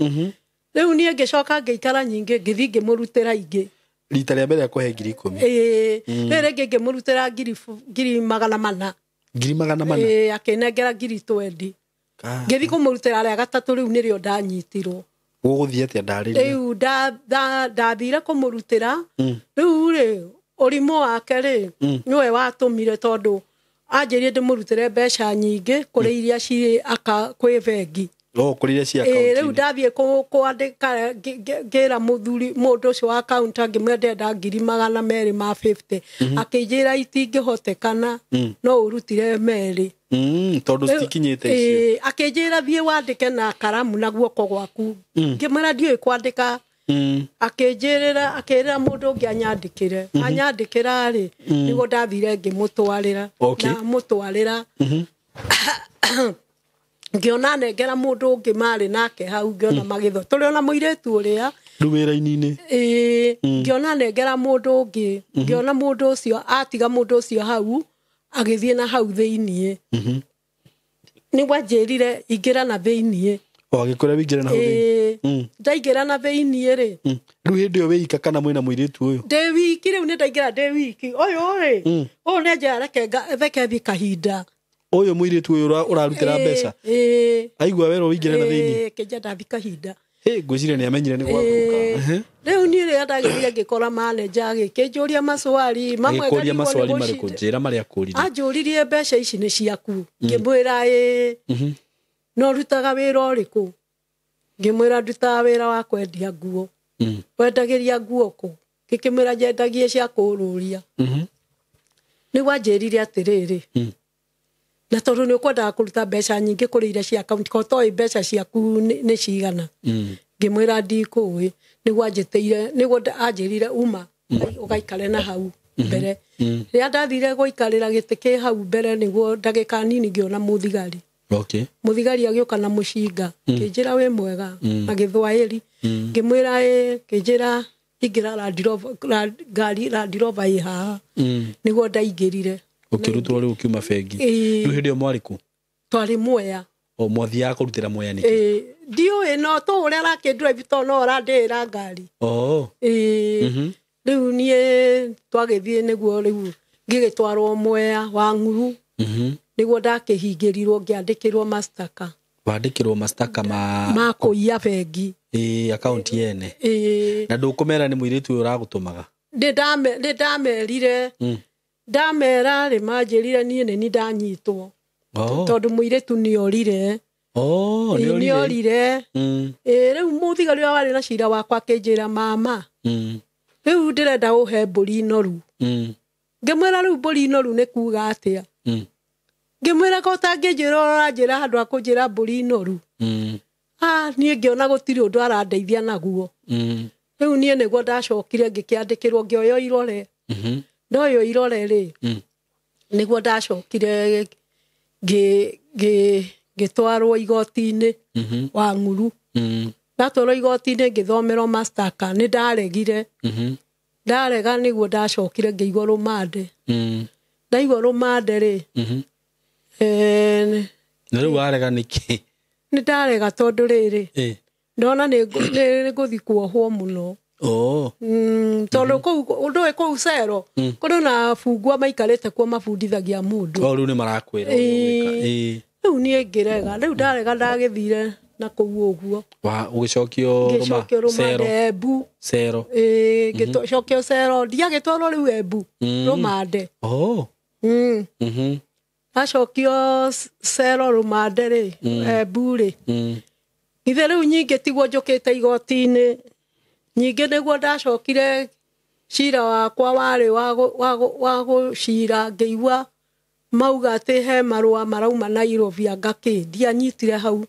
Rĩu niĩ ngĩcoka ngĩikara nyingĩ ngĩthiĩ ngĩmũrutĩra ingĩ. Rita rĩa mbere akũhe 10,000. Rĩrĩ rĩngĩ ngĩmũrutĩra 400,000. 400,000? Akĩnengera 20,000. Ngĩthiĩ kũmũrutĩra rĩa gatatũ rĩu nĩrĩo ndanyitirwo. Gũgũthiĩ atĩa ndarĩria? Rĩu ndathire kũmũrutĩra. Rĩu rĩ ũrimũ wake rĩ nĩwe watũmire tondũ anjĩrire ndĩmũrutĩre mbeca nyingĩ kũrĩ iria cirĩ kwĩ bengi. Kũrĩ iria ci akaunti-inĩ. Rĩu ndathiĩ kwandĩka ngĩra mũthuri mũndũ ũcio wa akaunti ngĩmwĩra ndĩrenda 250,000. Akĩnjĩra itingĩhotekana no ũrutire 2. Tondũ citikinyĩte icio. Akĩnjĩra thiĩ wandĩke na karamu na guoko gwaku. Ngĩmwĩra ndiũĩ kwandĩka. Akĩnjĩrĩra akĩrĩra mũndũ ũngĩ anyandĩkĩre. Anyandĩkĩra rĩ nĩguo ndathire ngĩmũtwarĩra. Na mũtwarĩra. Ngĩona nengera mũndũ ũngĩ marĩ nake hau ngĩona magĩtho. Tũrĩ ona mũirĩtu ũrĩa. Rĩu wĩra-inĩ. Ngĩona nengera mũndũ ũngĩ. Ngĩona mũndũ ũcio atiga mũndũ ũcio hau agĩthiĩ na hau thĩiniĩ. Nĩguo anjĩrire ingĩra na thĩiniĩ. Agĩkwĩra wĩingĩre na hau thĩiniĩ. Ndaingĩra na thĩiniĩ rĩ. Rĩu hĩndĩ ĩyo wĩ ika kana mwĩna mũirĩtu ũyũ? Ndĩ wiki rĩu nĩ ndaingĩra ndĩ wiki. Ũyũ rĩ, ũyũ nĩ anjĩra reke thiĩ kahinda. Ũyũ mũirĩtu ũyũ ũrarutĩra mbeca? Aigua werwo wĩingĩre na thĩiniĩ? Kĩnja ndathiĩ kahinda. Ngwĩciria nĩ amenyire nĩ gwathũka. Rĩu niĩ rĩrĩa ndagĩthire ngĩkora manager agĩkĩnjũria maswali. Mamwe Agĩkũria maswali marĩkũ? Njĩra marĩa akũririe. Anjũririe mbeca ici nĩ ciaku. Ngĩmwĩra ĩĩ. No ũrutaga wĩra ũrĩkũ? Ngĩmwĩra ndutaga wĩra wa kwendia nguo. Wendagĩria nguo kũ? Ngĩkĩmwĩra nyendagie cia kũũrũria. Nĩguo anjĩrire atĩrĩrĩ, na tondũ nĩ ũkwendaga kũruta mbeca nyingĩ kũrĩ iria cia akaunti, ko toĩ mbeca ciaku nĩ cigana. Ngĩmwĩra ndikũĩ. Nĩguo anjĩtĩire, nĩguo anjĩrire uma ũgaikare na hau mbere. Rĩrĩa ndathire gũikarĩra gĩtĩ kĩ hau mbere nĩguo ndagĩka nini ngĩona mũthigari. Mũthigari agĩũka na mũcinga, kĩnjĩra wĩ mwega na gĩthwaĩri. Ngĩmwĩra ĩĩ, kĩnjĩra Ngĩingĩra Land Rover, ngari Land Rover ĩ haha. Nĩguo ndaingĩrire. Ũkĩrutwo rĩu ũkiuma bengi. Ĩĩ. Rĩu hĩndĩ ĩyo mwarĩ kũ? Twarĩ Mwea. O mwathiaga kũrutĩra Mwea nĩkĩ? Ĩĩ, ndiũĩ no tũ ũrĩa arakĩndrive tondũ no arandĩhĩra ngari. Oh. Ĩĩ. Rĩu niĩ twagĩthiĩ nĩguo rĩu ngĩgĩtwarwo Mwea wa Ng'uru. Nĩguo ndakĩhingĩrirwo ngĩandĩkĩrwo mastaka. Wandĩkĩrwo mastaka ma Ma kũiya bengi. Ĩĩ, akaunti yene. Ĩĩ. Na ndũkũmera nĩ mũirĩtu ũyũ ũragũtũmaga? Nĩ ndamerire. Ndamera rĩ manjĩrire niĩ nĩ niĩ ndanyitwo. Tondũ mũirĩtu nĩorire. Oh, Ĩĩ, nĩorire. Ĩĩ, rĩu mũthigari ũrĩa warĩ na cira wakwa akĩnjĩra mama. Rĩu ndĩrenda ũhe mbũri noru. Ngĩmwĩra rĩu mbũri noru nĩ kuga atĩa? Ngĩmwĩra ko ũtangĩnjĩra ũranjĩra handũ ha kũnjĩra mbũri noru. Ah, niĩ ngĩona gũtirĩ ũndũ arandeithia naguo. Rĩu niĩ nĩguo ndacokire ngĩkĩandĩkĩrwo ngĩoywo irore. Ndoywo irore rĩ, nĩguo ndacokire ngĩtwarwo igoti-inĩ wa Ng'uru. Ndatwarwo igoti-inĩ ngĩthomerwo mastaka, nĩ ndaregire. Ndarega nĩguo ndacokire ngĩigwo rũmande. Ndaigwo rũmande rĩ, Na rĩu warega nĩkĩ? Nĩ ndarega tondũ rĩrĩ, ndona nĩ ngũthiĩ kuohwo mũno. Oh. Tondũ kũu ndũĩ kũu cero, kũrĩ na bungwa maikarĩte kuo mabundithagia mũndũ. O rĩu nĩ marakwĩra ũrĩa ũgwĩka. Ĩĩ. Rĩu niĩ ngĩrega, rĩu ndarega ndagĩthire na kũu ũguo. Wa ũgĩcokio Ngĩcokio rũmande Embu. Cero. Ĩĩ, ngĩcokio cero, ndiagĩtwarwo rĩu Embu, rũmande. Oh. Acokio cero rũmande rĩ, Embu rĩ. Ithe rĩu nyingĩ tiguo njũkĩte igoti-inĩ. Nyingĩ nĩguo ndacokire cira wakwa warĩ wa gũcira ngĩigua mauga atĩ he marũa marauma Nairobi anga kĩ, ndianyitire hau.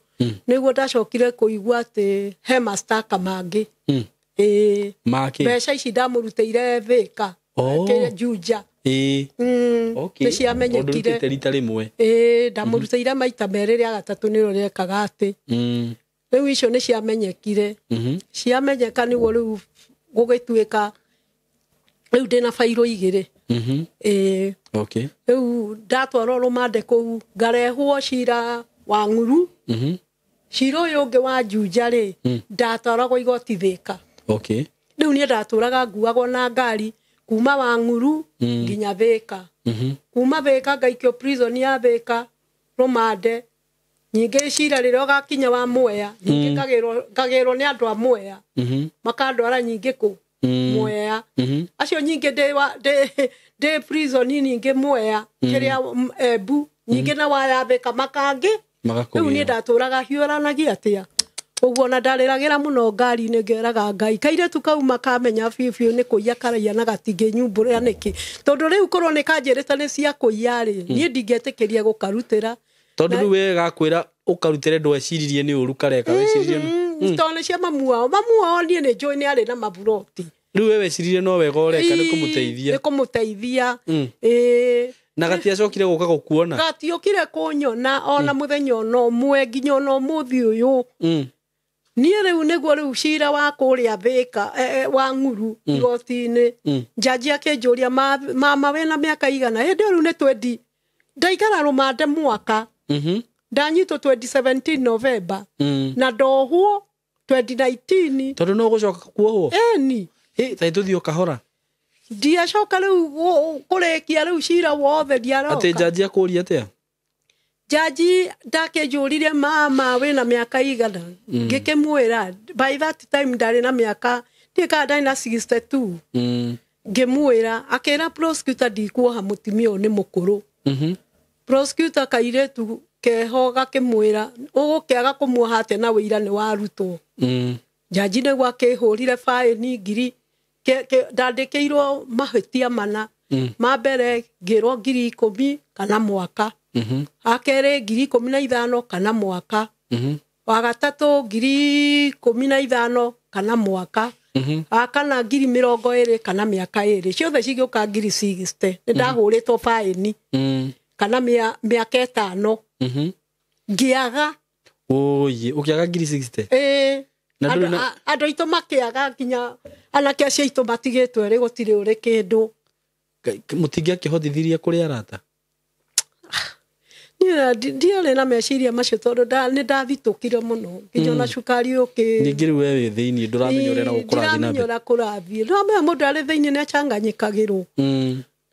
Nĩguo ndacokire kũigua atĩ he mastaka mangĩ. Ĩĩ. Makĩ? Mbeca ici ndamũrutĩire Thĩka. Oh. Juja. Ĩĩ. Okay. Nĩ ciamenyekire. Ũndũ rita rĩmwe. Ĩĩ, ndamũrutĩire maita merĩ, rĩa gatatũ nĩrĩo rĩekaga atĩ. Rĩu icio nĩ ciamenyekire. Ciamenyeka nĩguo rĩu gũgĩtuĩka rĩu ndĩna bairũ igĩrĩ. Ĩĩ. Okay. Rĩu ndatwarwo rũmande kũu ngarehwo cira wa Ng'uru. Cira ũyũ ũngĩ wa Juja rĩ, ndatwaragwo igoti Thĩka. Okay. Rĩu niĩ ndatũraga nguagwo na ngari kuma wa Ng'uru nginya Thĩka. Kuma Thĩka ngaikio prison ya Thĩka rũmande. Nyingĩ cira rĩrĩa ũgakinya wa Mwea, nyingĩ ngagĩrwo nĩ andũ a Mwea. Makandwara nyingĩ kũ? Mwea. Acio nyingĩ ndĩ prison nyingĩ Mwea, kĩrĩa Embu, nyingĩ na waya Thĩka makangĩ. Rĩu niĩ ndatũraga hiũranagia atĩa. Ũguo na ndarĩragĩra mũno ngari-inĩ ngeraga Ngai kairĩtu kau makamenya biũ biũ nĩ kũiya karaiya na gatingĩnyumbũrĩra nĩkĩ. Tondũ rĩu korwo nĩ kanjĩrĩte nĩ cia kũiya rĩ, niĩ ndingĩetĩkĩria gũkarutĩra. Tondũ rĩu we gakwĩra ũkarutĩre ndweciririe nĩ ũru kareka weciririe. Tondũ nĩ cia mamu wao. Mamu wao niĩ nĩ njũĩ nĩ arĩ na maburoti. Rĩu we weciririe no wega ũreka nĩ kũmũteithia. Nĩ kũmũteithia. Ĩĩ. Na gatiacokire gũka gũkuona? Gatiokire kũnyona ona mũthenya ona ũmwe nginya ona ũmũthĩ ũyũ. Niĩ rĩu nĩguo rĩu cira wa kũrĩa Thĩka wa Ng'uru igoti-inĩ. Njanji akĩnjũria mama wĩna mĩaka igana? Hĩndĩ ĩyo rĩu nĩ 20. Ndaikara rũmande mwaka. Ndanyitwo 2017 November. Na ndohwo 2019. Tondũ no ũgũcoka kuohwo? Ĩni. Ĩ, ta tũthiĩ o kahora. Ndiacoka rĩu kũrĩkia rĩu cira wothe ndiaroka. Atĩ njanji akũria atĩa? Njanji ndakĩnjũririe mama wĩna mĩaka igana? Ngĩkĩmwĩra by that time ndarĩ na mĩaka ndiũĩ kana ndarĩ na 62. Ngĩmwĩra akĩra prosecutor ndikuoha mũtumia ũyũ nĩ mũkũrũ. Prosecutor kairĩtu keho gakĩmwĩra ũgũkĩaga kũmuoha atĩa na wĩira nĩ warutwo. Njanji nĩguo akĩhũrire baĩni ngiri ndandĩkĩirwo mahĩtia mana. Ma mbere ngĩrwo 10,000 kana mwaka. Akerĩ 15,000 kana mwaka. Wa gatatũ 15,000 kana mwaka. Wa kana 20,000 kana mĩaka 2. Ciothe cigĩũka 60,000. Nĩ ndahũrĩtwo baĩni. Kana mĩaka 5. Ngĩaga. Oye, ũkĩaga 60,000? Ĩĩ. Andũ aitũ makĩaga nginya anake acio aitũ matigĩtwo erĩ gũtirĩ ũrĩ kĩndũ. Mũtingĩakĩhotithirie kũrĩ arata? Niĩ ndiarĩ na meciria macio tondũ nĩ ndathitũkire mũno nginya ona cukari ũkĩ. Ningĩ rĩu we wĩ thĩinĩ ndũramenya ũrĩa kũrathiĩ na mbere. Ndiramenya ũrĩa kũrathiĩ. Ndũramenya mũndũ arĩ thĩinĩ nĩ achanganyĩkagĩrwo.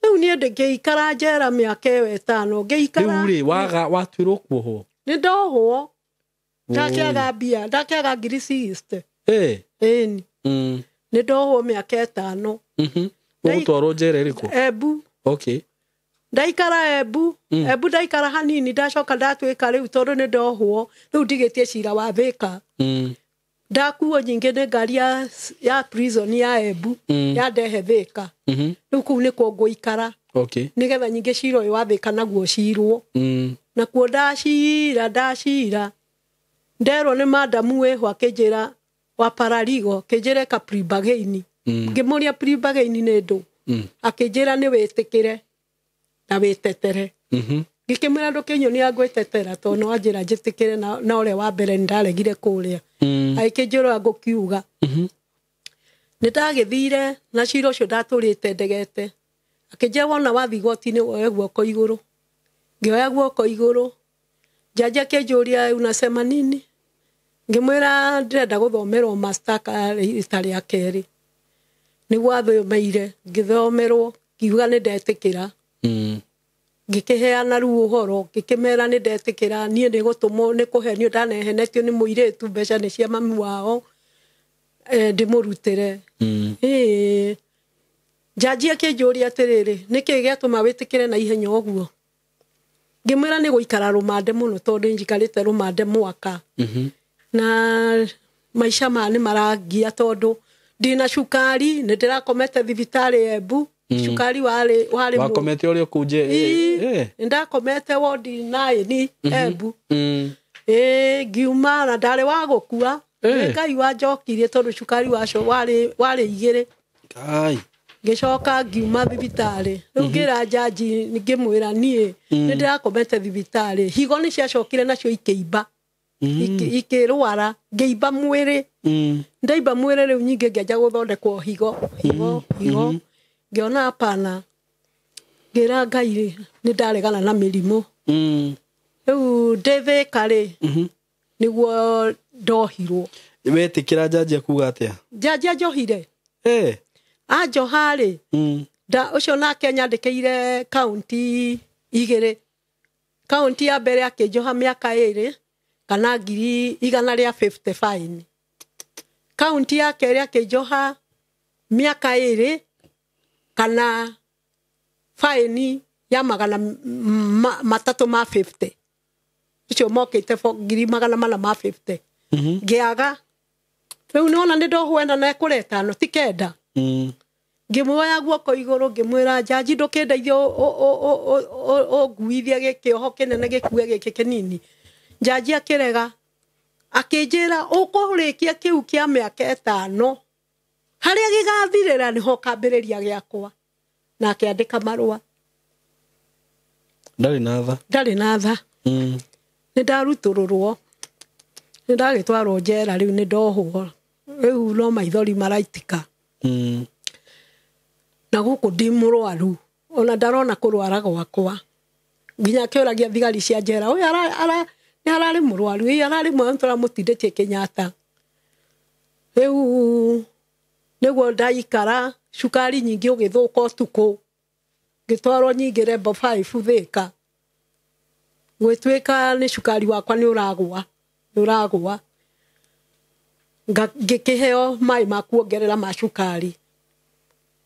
Rĩu niĩ ngĩikara njera mĩaka ĩyo 5 ngĩikara. Rĩu rĩ waga watuĩrwo kuohwo? Nĩ ndohwo. Ndakĩaga mbia, ndakĩaga ngiri 60. Ĩni. Nĩ ndohwo mĩaka 5. Ũgũtwarwo njera ĩrĩkũ? Embu. Okay. Ndaikara Embu, Embu ndaikara hanini ndacoka ndatuĩka rĩu tondũ nĩ ndohwo, rĩu ndigĩtie cira wa Thĩka. Ndakuo nyingĩ nĩ ngari ya prison ya Embu, yandehe Thĩka. Rĩu kũu nĩkuo ngũikara. Okay. Nĩgetha nyingĩ cira ũyũ wa Thĩka naguo cirwo. Nakuo ndacira. Nderwo nĩ madamu wĩho akĩnjĩra wa paraligo, akĩnjĩra ĩka plea-bargain. Ngĩmũria plea-bargain nĩ ndũ. Akĩnjĩra nĩ wĩtĩkĩre na wĩtetere. Ngĩkĩmwĩra ndũkĩnyonia ngwĩtetera tondũ no anjĩra njĩtĩkĩre na ũrĩa wa mbere nĩndaregire kũrĩa. Agĩkĩnjĩra ngũkiuga. Nĩ ndagĩthire na cira ũcio ndatũrĩte ndegete. Akĩnjĩra wona wathiĩ igoti-inĩ woe guoko igũrũ. Ngĩoya guoko igũrũ. Jaji akĩnjũria unasema nini? Ngĩmwĩra ndĩrenda gũthomerwo mashtaka rita rĩa kerĩ. Nĩguo athomeire, ngĩthomerwo, ngiuga nĩ ndetĩkĩra. Ngĩkĩheana rĩu ũhoro, ngĩkĩmera nĩ ndetĩkĩra, niĩ nĩ gũtũmwo, nĩ kũhenio ndanehenetio nĩ mũirĩtu, mbeca nĩ cia mami wao, ndĩmũrutĩre. Jaji akĩnjũria atĩrĩrĩ, nĩkĩ gĩatũma wĩtĩkĩre na ihenya ũguo? Ngĩmwĩra nĩ gũikara rũmande mũno tondũ njikarĩte rũmande mwaka. Na maica maya nĩ marangia tondũ ndĩna cukari, nĩ ndĩrakomete thibitarĩ Embu. Cukari warĩ Wakomete ũrĩa kũu nje? Nĩ ndakomete wodi 9 Embu. Ngiuma na ndarĩ wa gũkua. Nĩ Ngai wanjokirie tondũ cukari wacio warĩ 2. Kai. Ngĩcoka ngiuma thibitarĩ. Rĩu ngĩra jaji ngĩmwĩra niĩ nĩ ndĩrakomete thibitarĩ. Higo nĩ ciacokire nacio ikĩimba. Ikĩrwara, ngĩimba mwĩrĩ. Ndaimba mwĩrĩ rĩu nyingĩ ngĩanjia gũthondekwo higo, higo, higo. Ngĩona hapana. Ngĩra Ngai nĩ ndaregana na mĩrimũ. Rĩu ndĩ Thĩka rĩ, nĩguo ndohirwo. Wetĩkĩra jaji akuga atĩa? Jaji anjohire. Anjoha rĩ, ũcio nake anyandĩkĩire kaunti 2. Kaunti ya mbere akĩnjoha mĩaka 2 kana 150 fine. Kaunti ya kerĩ akĩnjoha mĩaka 2 kana fine ya 350. Ũcio mokĩte 450. Ngĩaga. Rĩu nĩwona nĩ ndohwo ĩna na ekũreta no ti 9. Ngĩmuoya guoko igũrũ ngĩmwĩra jaji ndũkĩndeithie ũnguithie gĩkĩoho kĩnene gĩkue gĩkĩ kĩnini. Jaji akĩrega. Akĩnjĩra ũkũrĩkia kĩu kĩa mĩaka 5. Harĩa gĩgathirĩra nĩho ũkambĩrĩria gĩakwa. Na akĩandĩka marũa. Ndarĩ na tha. Ndarĩ na tha. Nĩ ndarutũrũrwo. Nĩ ndagĩtwarwo njera rĩu nĩ ndohwo. Rĩu no maithori maraitika. Na gũkũ ndi mũrwaru. Ona ndarona kũrwara gwakwa. Nginya akĩũragia thigari cia njera, ũyũ nĩ ararĩ mũrwaru, ĩ ararĩ mwana tũramũtindĩtie Kenyatta. Rĩu nĩguo ndaikara, cukari nyingĩ ũgĩthũka ũtukũ. Ngĩtwarwo nyingĩ level 5 Thĩka. Gwĩtuĩka nĩ cukari wakwa nĩ ũragũa, nĩ ũragũa. Ngĩkĩheo maĩ ma kuongerera ma cukari.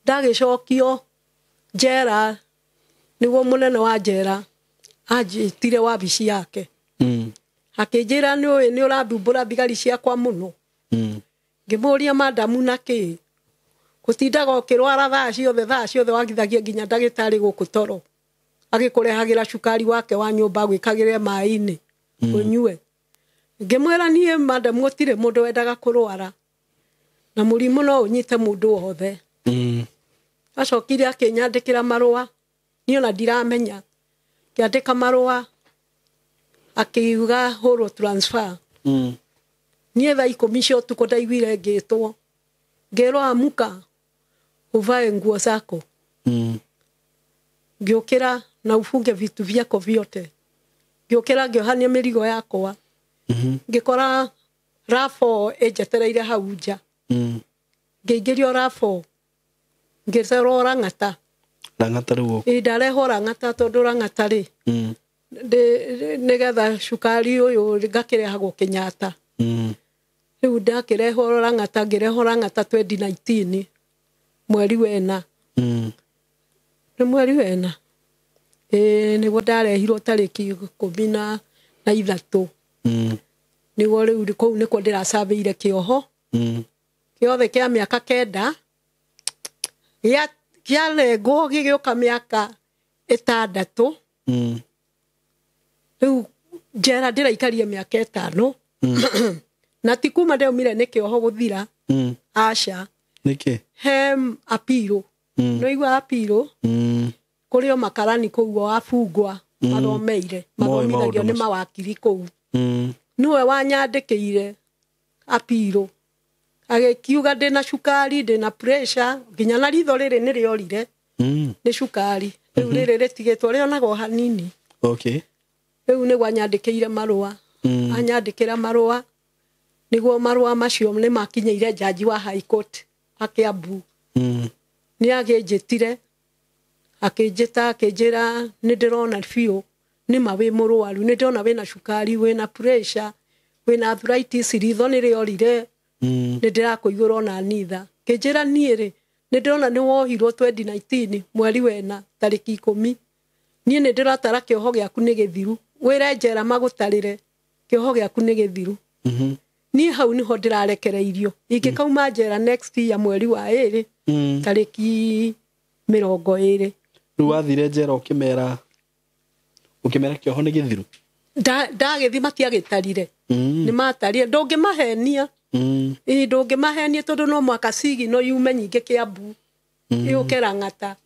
Ndagĩcokio njera, nĩguo mũnene wa njera anjĩtire wabici yake. Akĩnjĩra nĩũĩ nĩ ũrathumbũra thigari ciakwa mũno. Ngĩmũria madamu na kĩ? Gũtindaga ũkĩrwara thaa ciothe, thaa ciothe wagithagia nginya ndagĩtarĩ gũkũ toro. Agĩkũrehagĩra cukari wake wa nyũmba agwĩkagĩre maĩ-inĩ ũnyue. Ngĩmwĩra niĩ madamu gũtirĩ mũndũ wendaga kũrwara. Na mũrimũ no ũnyite mũndũ wothe. Acokire akĩnyandĩkĩra marũa. Niĩ ona ndiramenya. Akĩandĩka marũa akiuga hũrwo transfer. Niĩ thaa 10 cia ũtukũ ndaiguire ngĩtwo, ngĩrwo amuka uvae nguo zako. Ngĩũkĩra na ufunge vitu vyako vyote. Ngĩũkĩra ngĩohania mĩrigo yakwa. Ngĩkora RAV4 ĩnjetereire hau nja. Ngĩingĩrio RAV4, ngĩcerwo Lang'ata. Lang'ata rĩu? Ĩ, ndarehwo Lang'ata tondũ Lang'ata rĩ, nĩgetha cukari ũyũ ngakĩrehagwo Kenyatta. Rĩu ndakĩrehwo Lang'ata, ngĩrehwo Lang'ata 2019 mweri wena. Nĩ mweri wena. Ĩ, nĩguo ndarehirwo tarĩki 13. Nĩguo rĩu kũu nĩkuo ndĩracabĩire kĩoho. Gĩothe kĩa mĩaka 9 kĩarengwo gĩgĩũka mĩaka 6. Rĩu njera ndĩraikarie mĩaka 5. Na ti kuma ndaumire nĩ kĩoho gũthira. Aca. Nĩkĩ? He apiro. Nĩwaigua apiro? Kũrĩ o makarani kũu o abungwa mathomeire. Mathomithagio nĩ mawakiri kũu. Nĩwe wanyandĩkĩire apiro. Agĩkiuga ndĩna cukari, ndĩna pressure, nginya na ritho rĩrĩ nĩrĩorire. Nĩ cukari. Rĩu rĩrĩ rĩtigĩtwo rĩonagwo hanini. Okay. Rĩu nĩguo anyandĩkĩire marũa. Anyandĩkĩra marũa. Nĩguo marũa macio nĩ makinyĩire jaji wa High Court wa Kiambu. Nĩ agĩnjĩtire, akĩnjĩta, akĩnjĩra nĩ ndĩrona biũ nĩma wĩ mũrwaru, nĩ ndĩrona wĩna cukari, wĩna pressure, wĩna arthritis, ritho nĩ rĩorire, nĩ ndĩrakũigũra ona nitha. Kĩnjĩra niĩ rĩ, nĩ ndĩrona nĩ wohirwo 2019 mweri wena tarĩki 10. Niĩ nĩ ndĩratara kĩoho gĩaku nĩ gĩthiru, wĩre njera magũtarĩre kĩoho gĩaku nĩ gĩthiru. Niĩ hau nĩho ndĩrarekereirio. Ingĩkauma njera next year mweri wa 2 tarĩki 20. Rĩu wathire njera ũkĩmera kĩoho nĩ gĩthiru? Ndagĩthiĩ matiagĩtarire. Nĩ matarire, ndũngĩmahenia. Ĩ, ndũngĩmahenia tondũ no mwaka cigi no yume nyingĩ Kiambu. Yũke Lang'ata.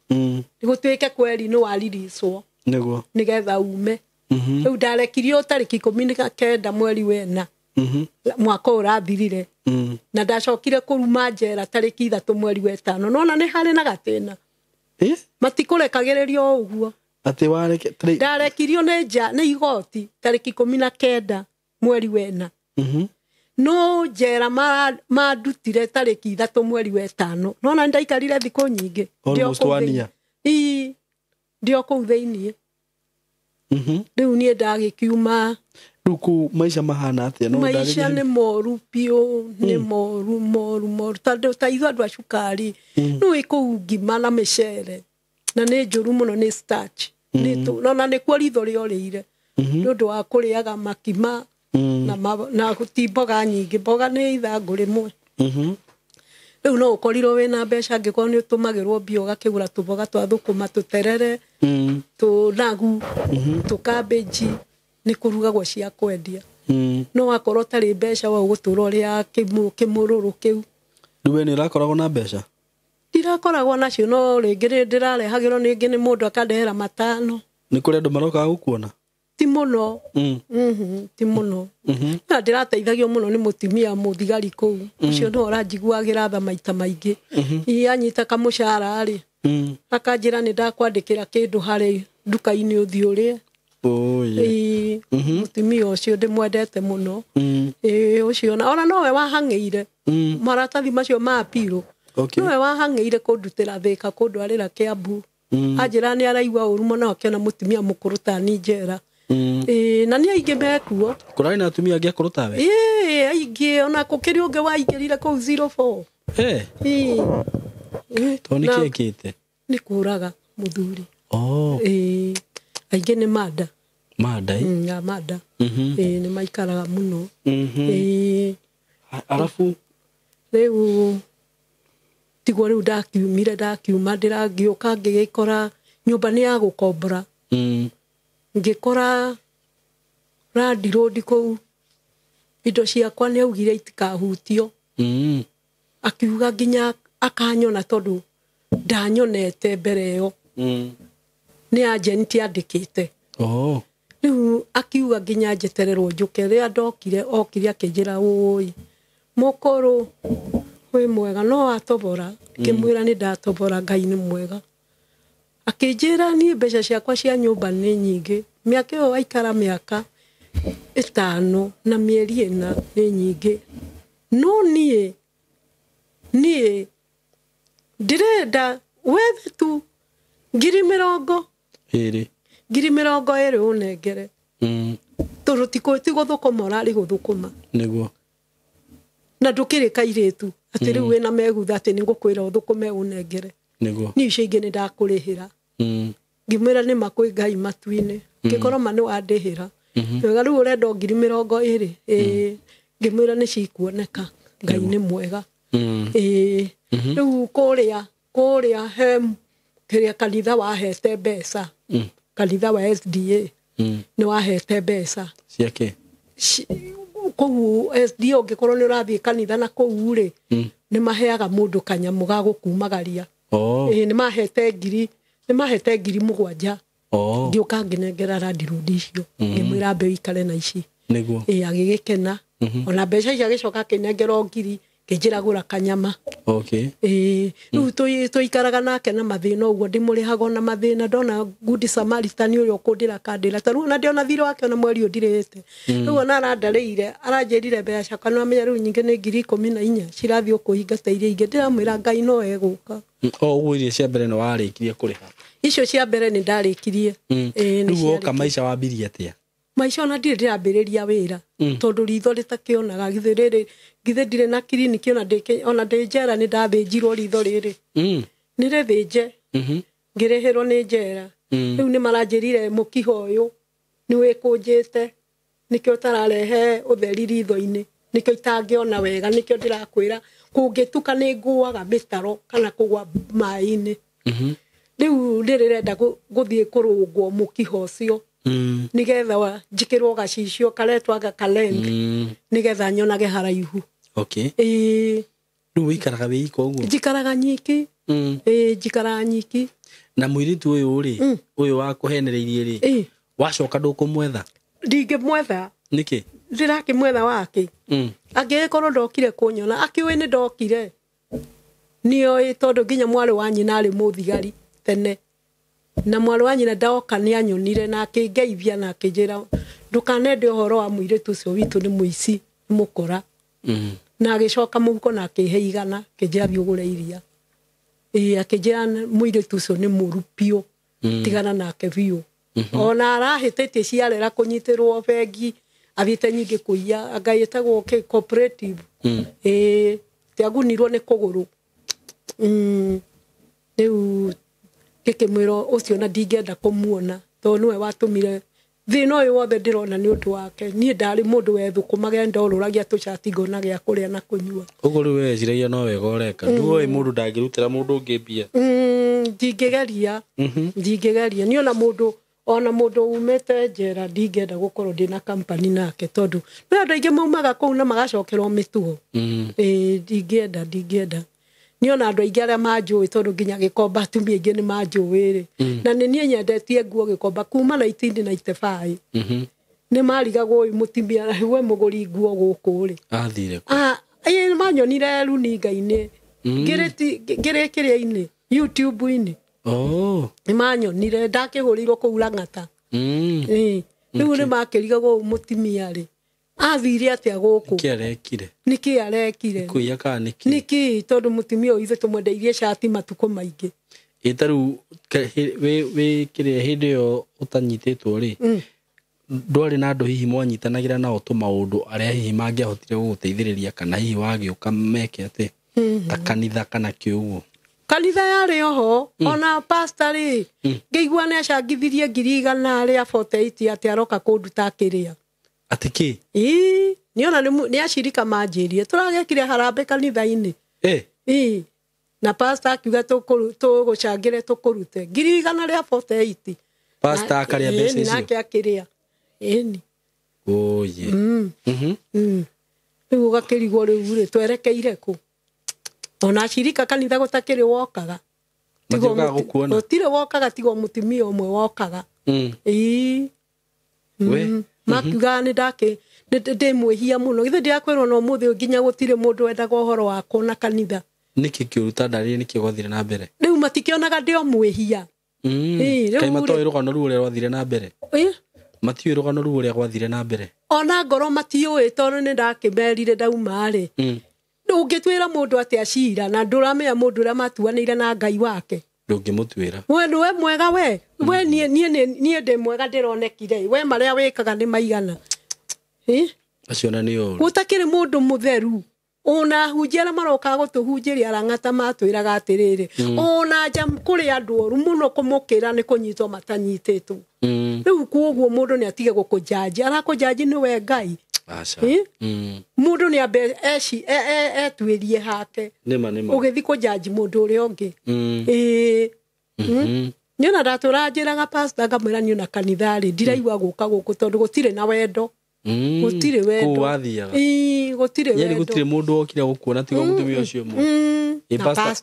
Gũtuĩke kweri nĩ wariricwo. Nĩguo. Nĩgetha ume. Rĩu ndarekirio tarĩki 19 mweri wena. Mwaka ũyũ ũrathirire. Na ndacokire kũruma njera tarĩki 3 mweri wa 5. Nona nĩ harĩ na gatĩna. Matikũrekagĩrĩrio o ũguo. Atĩ wareke ndarekirio nĩ nja nĩ igoti tarĩki 19 mweri wena. No njera mandutire tarĩki 3 mweri wa 5. Nona ndaikarire thikũ nyingĩ. Almost 1 year. Ii, ndio kũu thĩiniĩ. Rĩu niĩ ndagĩkiuma. Rĩu kũu maica mahana atĩa? No maica nĩ moru biũ, nĩ moru moru moru. Tondũ ta ithuĩ andũ a cukari, nĩũĩ kũu ngima na mĩcere. Na nĩ njũru mũno, nĩ starch. Nona nĩkuo ritho rĩorĩire. Nĩ ũndũ wa kũrĩaga makima na ti mboga nyingĩ. Mboga nĩ ithangũ rĩmwe. Rĩu no ũkorirwo wĩna mbeca angĩkorwo nĩ ũtũmagĩrwo mbia ũgakĩgũra tũboga twa thũkũma, tũterere, tũnagu, tũkambĩnji, nĩ kũrugagwo cia kwendia. No wakorwo ũtarĩ mbeca we ũgũtũra ũrĩa kĩmũrũrũ kĩu. Rĩu we nĩ ũrakoragwo na mbeca? Ndirakoragwo nacio, no rĩngĩ nĩ ndĩrarehagĩrwo rĩngĩ nĩ mũndũ akandehera 5. Nĩ kũrĩ andũ marokaga gũkuona? Ti mũno. Ti mũno. Na ndĩrateithagio mũno nĩ mũtumia mũthigari kũu. Ũcio nĩwe ũranjiguagĩra tha maita maingĩ. Hihi anyita kamũcara rĩ, akanjĩra nĩ ndakwandĩkĩra kĩndũ harĩ nduka-inĩ ũthiĩ ũrĩe. Mũtumia ũcio ndĩmwendete mũno. Ũcio ona nowe wahang'ĩire maratathi macio ma apiro. Nowe wahang'ĩire kũndutĩra Thĩka, kũndwarĩra Kiambu. Anjĩra nĩ araigua ũru mũno akĩona mũtumia mũkũrũ ta niĩ njera. Na nĩ aingĩ mekuo. Kũrarĩ na atumia angĩ akũrũ tawe? Ĩĩ, aingĩ, ona gũkĩrĩ ũngĩ waingĩrire kũu 04. Tondũ nĩ kĩĩ ekĩte? Nĩ kũraga mũthuri. Ĩĩ, aingĩ nĩ manda. Manda? Ya manda. Ĩĩ, nĩ maikaraga mũno. Ĩĩ. Arabu rĩu tiguo rĩu ndakiumire, ndakiuma ndĩragĩũka ngĩgĩkora nyũmba nĩ ya gũkombora. Ngĩkora landlord kũu, indo ciakwa nĩ augire itikahutio. Akiuga nginya akanyona tondũ ndanyonete mbere ĩyo. Nĩ agent yandĩkĩte. Rĩu akiuga nginya njetererwo njũke. Rĩrĩa ndokire okire akĩnjĩra ũĩ mũkũrũ wĩ mwega no watobora. Ngĩmwĩra nĩ ndatobora, Ngai nĩ mwega. Akĩnjĩra niĩ mbeca ciakwa cia nyũmba nĩ nyingĩ, mĩaka ĩyo waikara mĩaka 5 na mĩeri 4 nĩ nyingĩ, no niĩ ndĩrenda wethe tu ngiri mĩrongo ĩrĩ, ngiri 20 ũnengere. Tondũ ti gũthũkũma ũrarĩ gũthũkũma nĩguo, na ndũkĩrĩ kairĩtu atĩ rĩu wĩna megutha atĩ nĩngũkwĩra ũthũkũme ũnengere. Nĩguo niĩ icio ingĩ nĩ ndakũrĩhĩra. Ngĩmwĩra nĩ ma kwĩ Ngai matu-inĩ, ngĩkorwo ma nĩ wandĩhĩra wega, rĩu ũrenda o ngiri 20. Ĩĩ, ngĩmwĩra nĩ cikuoneka, Ngai nĩ mwega. Ĩĩ, rĩu kũrĩa he kĩrĩa kanitha wahete mbeca, kanitha wa SDA nĩ wahete mbeca ciake kũu SDA. Ũngĩkorwo nĩ ũrathiĩ kanitha na kũu rĩ, nĩ maheaga mũndũ kanyamũ ga gũkumagaria. Ĩĩ, nĩ mahete ngiri 7,000. Ngĩũka ngĩnengera landlord icio, ngĩmwĩra mbe ũikare na ici. Nĩguo. Ĩĩ, agĩgĩkena. Ona mbeca icio agĩcoka akĩnengera o ngiri, ngĩnjĩra gũra kanyama. Okay. Ĩĩ, rĩu tũikaraga nake na mathĩna ũguo, ndĩmũrĩhaga ona mathĩna. Ndona Good Samaritan ũrĩa ũkũndĩra kandĩra, ta rĩu ona ndĩona thirĩ wake ona mweri ũyũ ndirĩhĩte. Rĩu ona arandarĩire, aranjĩrire mbeca ciakwa nĩ wamenya rĩu nyingĩ nĩ ngiri 14 cirathiĩ kũhinga ta iria ingĩ. Ndĩramwĩra Ngai no egũka. O ũguo iria cia mbere nĩ warĩkirie kũrĩha? Icio cia mbere nĩ ndarĩkirie. Rĩu woka maica wambirie atĩa? Maica ona ndirĩ ndĩrambĩrĩria wĩra, tondũ ritho rĩtakĩonaga. Githĩ rĩrĩ, githĩ ndirĩ na kiriniki, ona ndĩ njera nĩ ndathĩnjirwo ritho rĩrĩ. Nĩ rĩthĩnje, ngĩrĩhĩrwo nĩ njera. Rĩu nĩ maranjĩrire mũkiha ũyũ nĩ wĩkũnjĩte, nĩkĩo ũtararehe ũtheri ritho-inĩ, nĩkĩo itangĩona wega, nĩkĩo ndĩrakwĩra kũngĩtuka nĩ ngũaga mĩtaro kana kũgwa maĩ-inĩ. Rĩu ndĩrenda gũthiĩ kũrũngwo mũkiha ũcio, nĩgetha njĩkĩrwo gacicio karetwo gakalend, nĩgetha nyonage haraihu. Okay. Ĩĩ. Rĩu ũikaraga wĩ ika ũguo? Njikaraga nyiki. Ĩĩ, njikaraga nyiki. Na mũirĩtu ũyũ rĩ, ũyũ wakũhenereirie rĩ, wacoka ndũkũmwetha? Ndingĩmwetha. Nĩkĩ? Ndĩrakĩmwetha wake. Angĩgĩkorwo ndokire kũnyona, akĩũĩ nĩ ndokire. Nĩoĩ tondũ nginya mwarĩ wa nyina arĩ mũthigari tene. Na mwarĩ wa nyina ndoka nĩ anyonire na akĩngeithia na akĩnjĩra ndũkanende ũhoro wa mũirĩtu ũcio witũ, nĩ mũici, nĩ mũkora. Na agĩcoka mũhuko na akĩhe 100, akĩnjĩra thiĩ ũgũre iria. Ĩĩ, akĩnjĩra mũirĩtu ũcio nĩ mũru biũ, tigana nake biũ. Ona arahĩtĩtie ciarera kũnyitĩrwo bengi, athiĩte nyingĩ kũiya, anga ĩtagwo kĩ cooperative. Ĩĩ, tiagunirwo nĩ kũgũrũ. Rĩu ngĩkĩmwĩra ũcio na ndingĩenda kũmuona, tondũ nĩwe watũmire thĩna ũyũ wothe ndĩrona nĩ ũndũ wake. Niĩ ndarĩ mũndũ wethũkũmaga, ndorũragia tũcati ngona gĩa kũrĩa na kũnyua. Ũguo rĩu weciragia no wega ũreka. Ndũĩ mũndũ ndangĩrutĩra mũndũ ũngĩ mbia. Ndingĩgeria. Ndingĩgeria. Niĩ ona mũndũ umĩte njera ndingĩenda gũkorwo ndĩna company nake, tondũ nĩ andũ aingĩ maumaga kũu na magacokerwo mĩtugo. Ĩĩ, ndingĩenda. Niĩ ona andũ aingĩ arĩa manjũĩ, tondũ nginya Gĩkomba atumia aingĩ nĩ manjũĩ rĩ. Na nĩ niĩ nyendetie nguo Gĩkomba kuma 1995. Nĩ marigagwo ũyũ mũtumia we mũgũri nguo gũkũ rĩ. Athire kũ? Ĩĩ, manyonire runinga-inĩ. Ngĩrĩ kĩrĩa-inĩ, YouTube-inĩ. Nĩ manyonire ndakĩhũrĩirwo kũu Lang'ata. Ĩĩ, rĩu nĩ makĩrigagwo ũyũ mũtumia rĩ. Athire atĩa gũkũ? Nĩkĩ arekire? Nĩkĩ arekire? Kũiya kana nĩkĩ? Nĩkĩ? Tondũ mũtumia ũyũ ithuĩ tũmwendeirie cati matukũ maingĩ. Ĩ ta rĩu wĩ kĩrĩa hĩndĩ ĩyo ũtanyitĩtwo rĩ, ndwarĩ na andũ hihi mwanyitanagĩra nao tũmaũndũ arĩa hihi mangĩahotire gũgũteithĩrĩria, kana hihi wagĩũka meke atĩ ta kanitha kana kĩ ũguo? Kanitha yarĩ oho, ona pastor rĩ, ngĩigua nĩ acangithirie ngiri 148 atĩ aroka kũnduta akĩrĩa. Atĩ kĩ? Ĩĩ, nĩ ona nĩ acirika manjĩrie, tũragekire harambĩ kanitha-inĩ. Ĩĩ, na pastor akiuga tũgũcangĩre tũkũrute ngiri 148. Pastor akarĩa mbeca icio? Nake akĩrĩa. Ĩni. Oye. Rĩu ũgakĩrigwo rĩu rĩ, twerekeire kũ? Ona acirika kanitha gũtakĩrĩ wokaga. Matiũkaga gũkuona? Gũtirĩ wokaga, tiga mũtumia ũmwe wokaga. Ĩĩ. We. Makiugaga nĩ ndakĩ ndĩ mwĩhia mũno. Githĩ ndirakwĩrwo na ũmũthĩ nginya gũtirĩ mũndũ wendaga ũhoro wakwa na kanitha. Nĩkĩ kĩũru ta ndarĩrie nĩkĩ gwathire na mbere? Rĩu matikĩonaga ndĩ o mwĩhia. Kaĩ matoĩ rũgano rũu ũrĩa rwathire na mbere? Matiũĩ rũgano rũu ũrĩa gwathire na mbere? Ona ngoro matiũĩ tondũ nĩ ndakĩmerire ndauma rĩ. Ũngĩtuĩra mũndũ atĩa cira na ndũramenya mũndũ ũrĩa matuanĩire na Ngai wake? Ndũngĩmũtuĩra. We nĩwe mwega we. We niĩ ndĩ mwega ndĩronekire. We marĩa wĩkaga nĩ maigana. Acio na nĩ ũru. Gũtakĩrĩ mũndũ mũtheru. Ona hunjia arĩa marokaga gũtũhunjĩria arang'ata matwĩraga atĩrĩrĩ. Ona nja kũrĩ andũ oru mũno kũmũkĩra nĩ kũnyitwo matanyitĩtwo. Rĩu koguo mũndũ nĩ atige gũkũjanji. Arakũjanji nĩwe Ngai. Aca. Mũndũ nĩ ambe etuĩrie hake. Nĩma nĩma. Ũgĩthiĩ kũjanji mũndũ ũrĩa ũngĩ. Niĩ ona ndatũra njĩraga pastor ngamwĩra niĩ ona kanitha rĩ ndiraigua gũka gũkũ tondũ gũtirĩ na wendo. Gũtirĩ wendo. Kũu wathiaga. Gũtirĩ wendo. Yaani gũtirĩ mũndũ wokire gũkuona tiga mũtumia ũcio ũmwe.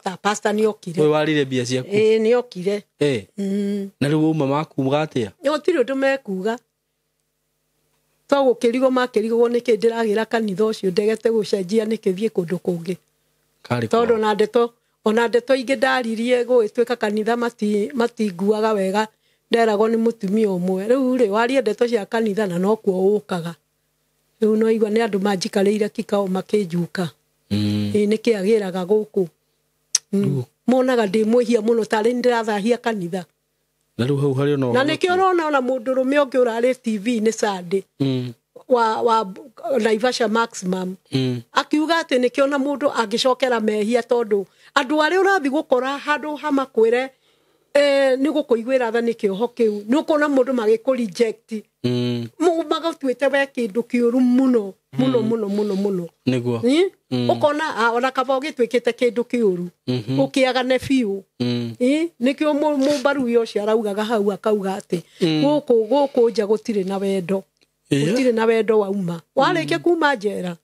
Na pastor nĩ okire. Ũyũ warire mbia ciaku. Nĩ okire. Na rĩu wauma makuuga atĩa? Gũtirĩ ũndũ mekuuga. To gũkĩrigwo makĩrigwo nĩkĩ ndĩragĩra kanitha ũcio ndegete gũcenjia nĩkĩ thiĩ kũndũ kũngĩ. Tondũ ona ndeto ingĩ ndaririe gũgĩtuĩka kanitha matinguaga wega nderagwo nĩ mũtumia ũmwe. Rĩu rĩ warie ndeto cia kanitha na nokuo ũkaga. Rĩu no igua nĩ andũ manjikarĩire kikao makĩnjuka. Nĩkĩ agĩraga gũkũ. Monaga ndĩ mwĩhia mũno tarĩ ndĩrathahia kanitha. Na rĩu hau harĩ ona na nĩkĩo ũrona ona mũndũrũme ũngĩ ũrarĩ TV-inĩ Sunday wa Naivasha Maximum akiuga atĩ nĩkĩo na mũndũ angĩcokera mehia tondũ andũ arĩa ũrathiĩ gũkora handũ hamakwĩre nĩ gũkũiguĩra tha nĩ kĩoho kĩu nĩ ũkuona mũndũ magĩkũ reject magũtuĩte we kĩndũ kĩũru mũno mũno mũno mũno mũno nĩguo ũkona ona kaba ũgĩtuĩkĩte kĩndũ kĩũru ũkĩagane biũ. Nĩkĩo mũmbaruya ũcio araugaga hau akauga atĩ gũkũ nja gũtirĩ na wendo. Gũtirĩ na wendo wauma warĩkia kuma njera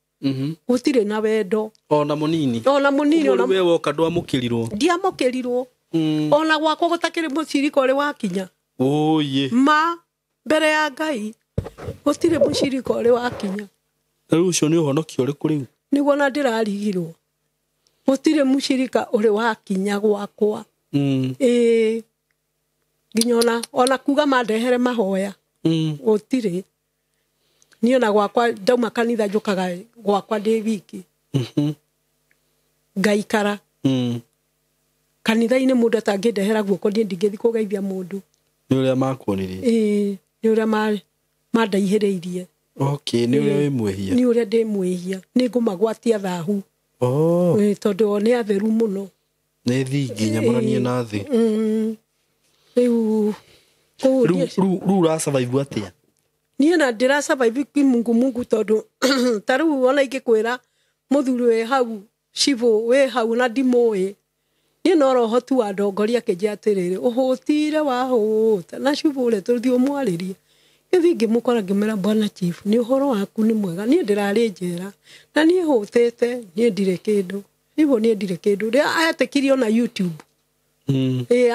gũtirĩ na wendo ona mũnini. Ona mũnini. Ona we woka ndwamũkĩrirwo. Ndiamũkĩrirwo. Ona gwakwa gũtakĩrĩ mũcirika ũrĩ wakinya. Ũyĩ. Ma mbere ya Ngai gũtirĩ mũcirika ũrĩ wakinya. Rĩu ũcio nĩ ũhonokio ũrĩkũ rĩu? Nĩguo na ndĩrarigirwo. Gũtirĩ mũcirika ũrĩ wakinya gwakwa. Nginya ona kuga mandehere mahoya. Gũtirĩ. Niĩ ona gwakwa ndauma kanitha njũkaga gwakwa ndĩ wiki. Ngaikara. Kanitha-inĩ mũndũ atangĩndehera guoko niĩ ndingĩthiĩ kũgeithia mũndũ. Nĩ ũrĩa makuonirie? Nĩ ũrĩa mandaihĩrĩirie. Okay, nĩ ũrĩa wĩ mwĩhia? Nĩ ũrĩa ndĩ mwĩhia. Nĩ ngũmagwatia thahu. Tondũ o nĩ atheru mũno. Nĩ thingi nyamũranie na thĩ. Rĩu rĩu ũra survive atĩa? Niĩ na ndĩra survive kimungu mungu tondũ ta rĩu ona ingĩkwĩra mũthuri wĩ hau cibũ wĩ hau na ndimũĩ. Niĩ no roho tu wa ndongoria akĩnjĩra atĩrĩrĩ ũhũtire wahũta na cibũ ũrĩa tũthiĩ ũmwarĩrie. Ngĩthiĩ ngĩmũkora ngĩmwĩra bwana chief nĩ ũhoro waku nĩ mwega niĩ ndĩrarĩ njera na niĩ hũtĩte niĩ ndirĩ kĩndũ. Cibũ niĩ ndirĩ kĩndũ. Rĩrĩa etĩkirie ona YouTube.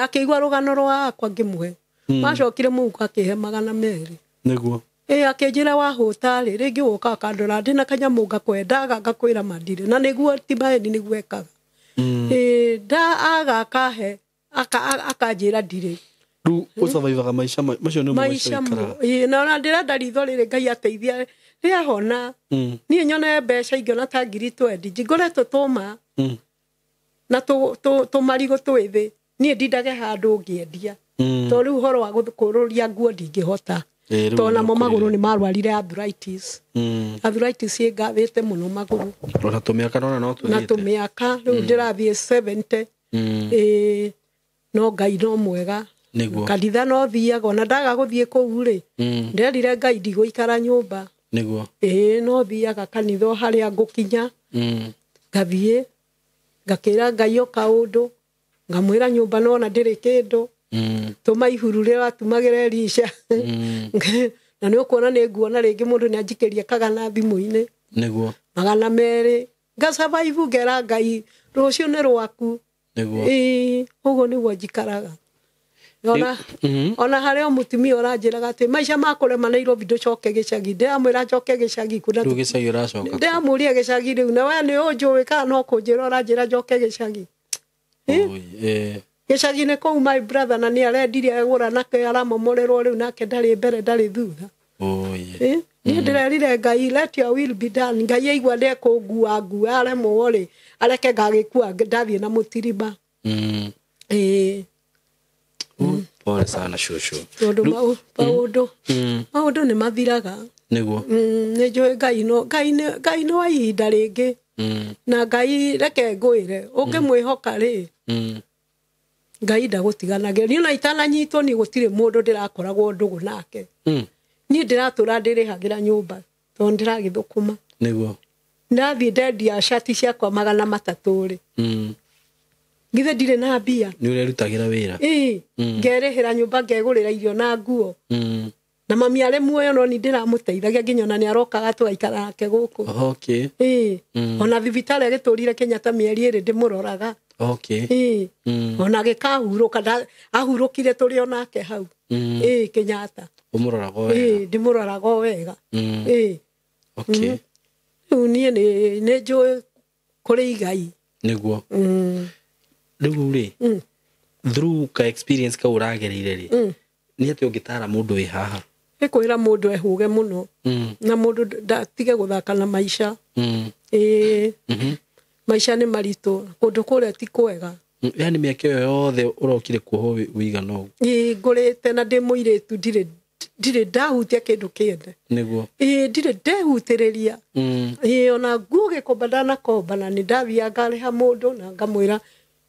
Akĩigua rũgano rwakwa ngĩmũhe. Macokire mũhuko akĩhe 200. Nĩguo. Akĩnjĩra wahũta rĩ rĩngĩ ũka akandora ndĩna kanyamũ ngakwendaga ngakwĩra mandire na nĩguo ti maheni nĩguo ekaga. Nda agakahe akanjĩra ndirĩ. Rĩu ũsurvivaga maica macio nĩmo maica ũikaraga? Na ona ndĩrenda ritho rĩrĩ Ngai ateithia rĩahona. Niĩ nyone mbeca ingĩona ta 20,000 njingũre tũtũma na tũmarigũ twĩthĩ niĩ ndindage handũ ngĩendia. Tondũ rĩu ũhoro wa gũkũrũria nguo ndingĩhota. Tondũ namo magũrũ nĩ marwarire arthritis. Arthritis ĩngathĩte mũno magũrũ. Ona tũmĩaka nona no tũthiĩte. Na tũmĩaka rĩu ndĩrathiĩ 70. No Ngai no mwega. Nĩguo. Kanitha no thiaga ona ndaga gũthiĩ kũu rĩ. Nderire Ngai ndigũikara nyũmba. Nĩguo. No thiaga kanitha o harĩa ngũkinya. Ngathiĩ ngakĩra Ngai o kaũndũ ngamwĩra nyũmba nona ndĩrĩ kĩndũ. Tũma ihuru rĩrĩa watumagĩra Elisha. Na nĩ ũkuona nĩ nguona rĩngĩ mũndũ nĩ anjikĩria kagana thimũ-inĩ. Nĩguo. 200 ngasurvive ngera Ngai rũciũ nĩ rwaku. Nĩguo. Ũguo nĩguo njikaraga. Ona harĩ o mũtumia ũranjĩraga atĩ maica makũrema Nairobi ndũcoke gĩcagi, ndĩramwĩra njoke gĩcagi kuna Rĩu gĩcagi ũracoka? Ndĩramũria gĩcagi rĩu na we nĩ ũnjũĩ kana no kũnjĩra ũranjĩra njoke gĩcagi? Gĩcagi nĩ kũu my brother, na nĩ arendirie agũra nake aramomorerwo rĩu, nake ndarĩ mbere ndarĩ thutha. Niĩ ndĩrerire Ngai, let your will be done. Ngai aigua ndekũngua ngua aremwo rĩ, areke ngagĩkua ndathiĩ na mũtirima. Pole sana shosho. Tondũ maũndũ nĩ mathiraga. Nĩguo. Nĩ njũĩ Ngai no Ngai nĩ wa ihinda rĩngĩ. Na Ngai reke ngwĩre, ũngĩmwĩhoka rĩ, Ngai ndagũtiganagia. Niĩ ona itananyitwo niĩ gũtirĩ mũndũ ndĩrakoragwo ndũgũ nake. Niĩ ndĩratũra ndĩrĩhagĩra nyũmba tondũ ndĩragĩthũkũma. Nĩguo. Ndathiĩ ndendia cati ciakwa 300 rĩ. Githĩ ndirĩ na mbia. Nĩ ũrerutagĩra wĩra? Ĩĩ. Ngerĩhĩra nyũmba, ngegũrĩra irio na nguo. Na mami arĩ muoyo no ni ndĩramũteithagia nginya ona nĩ arokaga tũgaikara nake gũkũ. Okay. Ĩĩ. Ona thibitarĩ agĩtũrire Kenyatta mĩeri 2 ndĩmũroraga. Okay. Ĩĩ. Ona agĩkahurũka, ahurũkire tũrĩ onake hau. Ĩĩ, Kenyatta. Ũmũroraga wega? Ĩĩ, ndĩmũroraga o wega. Ĩĩ. Okay. Rĩu niĩ nĩ njũĩ kũrĩ igai. Nĩguo. Rĩu rĩ, through ka experience kau ũragereire rĩ, nĩ atĩ ũngĩtara mũndũ wĩ haha? Nĩ kwĩra mũndũ ehũge mũno. Na mũndũ ndatige gũthaka na maica. Ĩĩ. Maica nĩ maritũ, kũndũ kũrĩa ti kwega. Yaani mĩaka ĩyo yothe ũrokire kuohwo wĩigana ũguo? Ĩĩ, ngũrĩte na ndĩ mũirĩtu, ndirĩ ndahutia kĩndũ kĩene. Nĩguo. Ĩĩ, ndirĩ ndehutĩrĩria. Ĩĩ, ona nguo gĩkomba ndanakomba, na nĩ ndathiaga ngarĩha mũndũ na ngamwĩra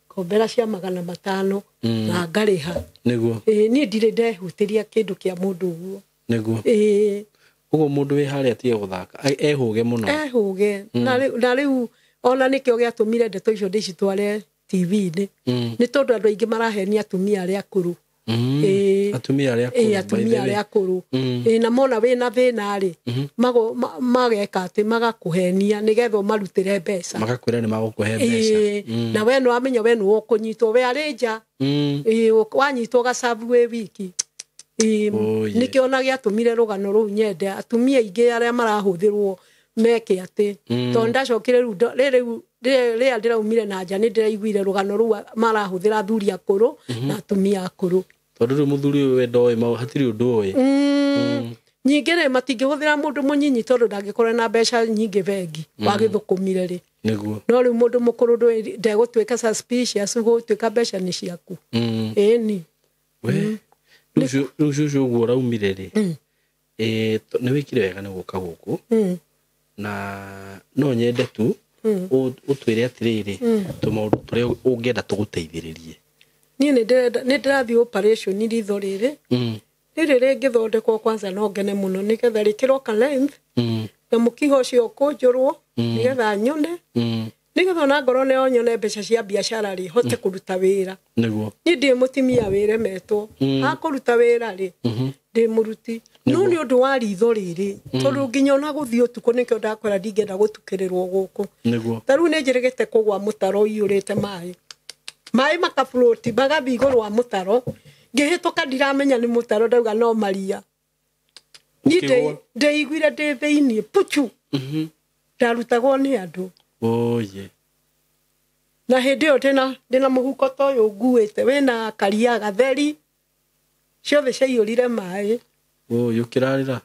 kombera cia 500 na ngarĩha. Nĩguo. Ĩĩ, niĩ ndirĩ ndehutĩria kĩndũ kĩa mũndũ ũguo. Nĩguo. Ĩĩ. Ũguo mũndũ wĩ harĩa atige gũthaka, ehũge mũno. Ehũge. Na rĩu ona nĩkĩo gĩatũmire ndeto icio ndĩcitware TV-inĩ. Nĩ tondũ andũ aingĩ marahenia atumia arĩa akũrũ. Atumia arĩa akũrũ. Ĩĩ, atumia arĩa akũrũ. Ĩĩ, na mona wĩna thĩna rĩ, mageka atĩ magakũhenia nĩgetha ũmarutĩre mbeca. Magakwĩra nĩ magũkũhe mbeca. Na we nĩ wamenya we nĩ ũkũnyitwo, we arĩ nja. Ĩĩ, wanyitwo gacabu wĩ wiki. Ĩĩ, nĩkĩo ona gĩatũmire rũgano rũu nyende atumia aingĩ arĩa marahũthĩrwo meke atĩ. Tondũ ndacokire rĩu rĩu rĩrĩa ndĩraumire na nja nĩ ndĩraiguire rũgano rũu marahũthĩra athuri akũrũ na atumia akũrũ. Tondũ rĩu mũthuri ũyũ we ndoĩ, hatirĩ ũndũ ũĩ. Ningĩ rĩ, matingĩhũthĩra mũndũ mũnyinyi tondũ ndangĩkorwo na mbeca nyingĩ bengi wagĩthũkũmire rĩ. Nĩguo. No rĩu mũndũ mũkũrũ ndegũtuĩka suspicious, gũtuĩka mbeca nĩ ciaku. Ĩni. We, rĩu cũcũ ũguo ũraumire rĩ, nĩ wĩkire wega nĩ gũka gũkũ. Na no nyende tu ũtwĩre atĩrĩrĩ, tũmaũndũ tũrĩa ũngĩenda tũgũteithĩrĩrie. Niĩ nĩ ndĩrathiĩ operation ritho rĩrĩ. Rĩrĩ rĩngĩthondekwo kwanza no ngene mũno nĩgetha rĩkĩrwo ka length, na mũkiha ũcio ũkũnjũrwo nĩgetha nyone. Nĩgetha ona ngorwo nĩ nyone mbeca cia biacara rĩ, hote kũruta wĩra. Nĩguo. Niĩ ndĩ mũtumia wĩremetwo. Akũruta wĩra rĩ, ndĩ mũruti. No nĩ ũndũ wa ritho rĩrĩ, tondũ nginya ona gũthiĩ ũtukũ nĩkĩo ndakwĩra ndingĩenda gũtukĩrĩrwo gũkũ. Nĩguo. Ta rĩu nĩ njĩrĩgĩte kũgwa mũtaro ũiyũrĩte maĩ. Maĩ makafloat magathiĩ igũrũ wa mũtaro. Ngĩhĩtũka ndiramenya nĩ mũtaro, ndauga no maria. Niĩ ndĩiguire ndĩ thĩiniĩ puchu. Ndarutagwo nĩ andũ. Oye. Na hĩndĩ ĩyo ndĩna mũhuko ta ũyũ nguĩte wĩna karia gatheri, ciothe ciaiyũrire maĩ. Oye, ũkĩrarĩra?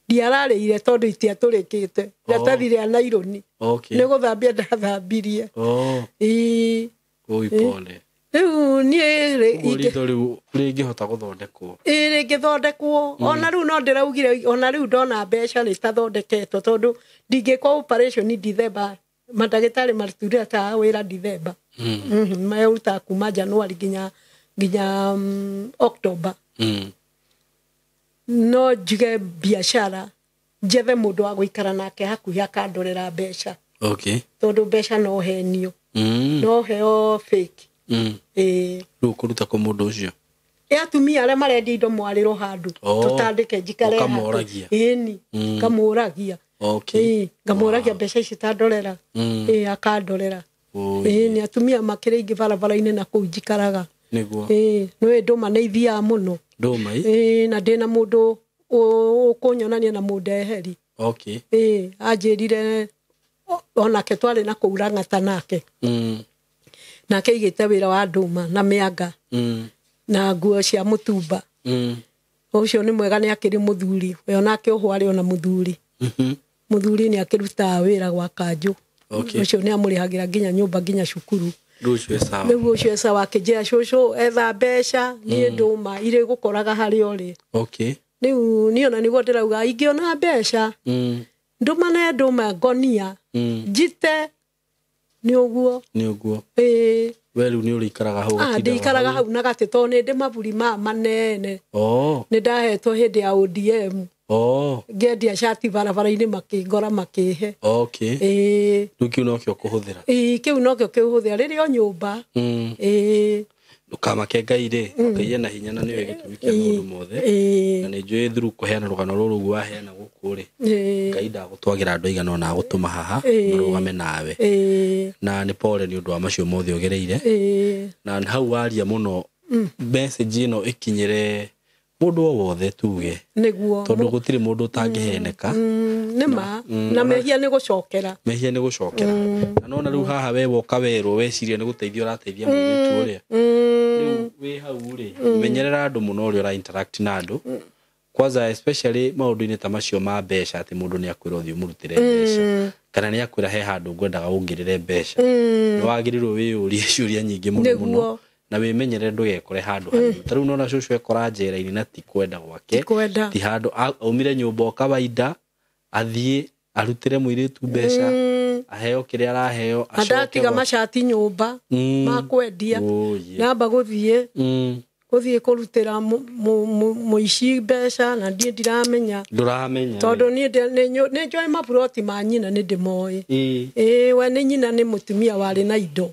Ndiararĩire tondũ itiatũrĩkĩte. Iratathi rĩa naironi. Okay. Nĩ gũthambia ndathambirie. Ĩĩ. Oi, pole. Rĩu niĩ rĩ, Ũguo ritho rĩu rĩngĩhota gũthondekwo. Ĩĩ, rĩngĩthondekwo. Ona rĩu no ndĩraugire, ona rĩu ndona mbeca rĩtathondeketwo tondũ ndingĩkwo operation December. Mandagĩtarĩ marutire ta wĩra December. Marutaga kuma January nginya October. No njuge biacara, njethe mũndũ wa gũikara nake hakuhĩ akandorera mbeca. Okay. Tondũ mbeca no henio. No heo fake. Rĩu ũkũruta kũ mũndũ ũcio? Ĩ atumia arĩa marendia indo mwarĩro handũ, tũtandĩke njikare handũ. Ũkamũragia. Ĩni, ngamũragia. Okay. Ĩĩ, ngamũragia mbeca ici tandorera. Ĩĩ, akandorera. Ĩĩ, nĩ atumia makĩrĩ aingĩ barabara-inĩ na kũu njikaraga. Nĩguo. Nĩũĩ ndũma nĩ ithiaga mũno. Ndũma ĩ? Na ndĩna mũndũ ũkũnyonania na mũndeheri. Okay. Anjĩrire onake twarĩ na kũu Lang'ata nake. Nake aigĩte wĩra wa ndũma na mĩanga. Na nguo cia mũtumba. Ũcio nĩ mwega nĩ akĩrĩ mũthuri. We onake ũhũ arĩ ona mũthuri. Mũthuri nĩ akĩrutaga wĩra gwa kanjũ. Okay. Ũcio nĩ amũrĩhagĩra nginya nyũmba nginya cukuru. Rĩu ũcio e sawa. Rĩu ũcio e sawa akĩnjĩra cũcũ etha mbeca niĩ ndũma irĩ gũkoraga harĩa ũrĩ. Okay. Rĩu niĩ ona nĩguo ndĩrauga ingĩona mbeca ndũmane ndũma ngonia njite nĩ ũguo. Nĩ ũguo. Ĩĩ. We rĩu nĩ ũrĩikaraga hau ũgatindaga Ndĩikaraga hau na gatĩ tondũ nĩ ndĩ maburi maya manene. Nĩ ndahetwo hĩndĩ ya ODM. Ngĩendia cati barabara-inĩ makĩngora makĩhe. Okay. Ĩĩ. Rĩu kĩu nokĩo ũkũhũthĩra? Ĩĩ, kĩu nokĩo kĩhũthĩra rĩrĩ o nyũmba. Ĩĩ. Ndũkamake Ngai rĩ, Ngai ena hinya na nĩwe gĩtũmi kĩa maũndũ mothe. Na nĩ njũĩ through kũheana rũgano rũrũ ũguo waheana gũkũ rĩ, Ngai ndagũtwagĩra andũ aigana ũna agũtũma haha marũgame nawe. Na nĩ pole nĩ ũndũ wa macio mothe ũgereire. Na hau waria mũno message ĩno ĩkinyĩre mũndũ o wothe tuge. Nĩguo. Tondũ gũtirĩ mũndũ ũtangĩheneka. Nĩ ma. Na mehia nĩ gũcokera. Mehia nĩ gũcokera. Na nona rĩu haha we woka werwo weciria nĩ gũteithia ũrateithia mũirĩtu ũrĩa. Rĩu wĩ hau rĩ, menyerera andũ mũno ũrĩa ũra interact na andũ. Kwanza especially maũndũ-inĩ ta macio ma mbeca atĩ mũndũ nĩ akwĩra ũthiĩ ũmũrutĩre mbeca. Kana nĩ akwĩra he handũ ngwendaga wongerere mbeca. Nĩ wagĩrĩirwo wĩyũrie ciũria nyingĩ mũno mũno. Na wĩmenyerere ndũgekore handũ hanini. Ta rĩu nona cũcũ ekora njera-inĩ na ti kwenda gwake. Ti kwenda. Ti handũ aumire nyũmba o kawaida, athiĩ arutĩre mũirĩtu mbeca, aheo kĩrĩa araheo, Na ndatiga acoke macati nyũmba ma kwendia. Namba gũthiĩ gũthiĩ kũrutĩra mũici mbeca na ndiĩ ndiramenya. Ndũramenya. Tondũ niĩ nĩ njũĩ maburoti ma nyina nĩ ndĩmoĩ. Ĩĩ, we nĩ nyina nĩ mũtumia warĩ na indo.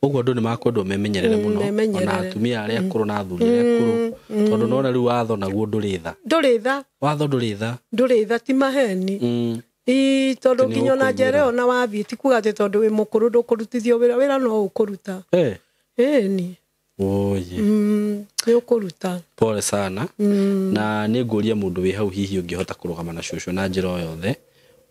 Ũguo andũ nĩ makwendwo memenyerere mũno. Memenyerere. Ona atumia arĩa akũrũ na athuri arĩa akũrũ. Tondũ nona rĩu watho naguo ndũrĩ tha. Ndũrĩ tha. Watho ndũrĩ tha. Ndũrĩ tha ti maheni. Ĩĩ, tondũ Atĩ nĩ nginya ona njera ũkũiguĩra. ĩyo na wathiĩ ti kuga atĩ tondũ wĩ mũkũrũ ndũkũrutithio wĩra, wĩra no ũkũruta. Ĩni. Oye. Nĩ ũkũruta. Pole sana. Na nĩ ngũria mũndũ wĩ hau hihi ũngĩhota kũrũgama na cũcũ na njĩra o yothe,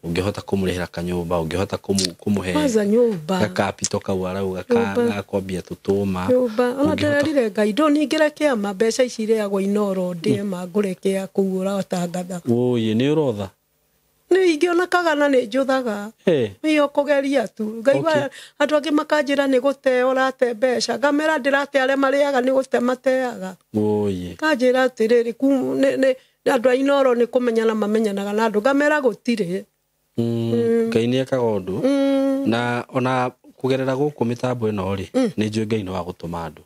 ũngĩhota kũmũrĩhĩra kanyũmba, ũngĩhota kũmũhe Kwanza nyũmba. gakapito kau arauga Nyũmba. gakwambia tũtũma. Nyũmba. Ona Ũngĩhota ndĩrerire Ngai ndũningĩre kĩama mbeca ici irĩagwo Inoro ndĩe ma ngũre kĩa kũu ũratangatha. Oye, nĩ ũrotha? Nĩ ingĩona kagana nĩ njũthaga. Ĩyo kũgeria tu. Ngaigua andũ angĩ makanjĩra nĩ gũte ũrate mbeca. Ngamera ndĩrate arĩa marĩaga nĩ gũte mateaga. Oye. Kanjĩra atĩrĩrĩ, nĩ andũ a Inoro nĩ kũmenyana mamenyanaga na andũ. Ngamera gũtirĩ. Ngai nĩ ekaga ũndũ. Na ona kũgerera gũkũ mĩtambo ĩno rĩ, nĩ njũĩ Ngai nĩ wa gũtũma andũ.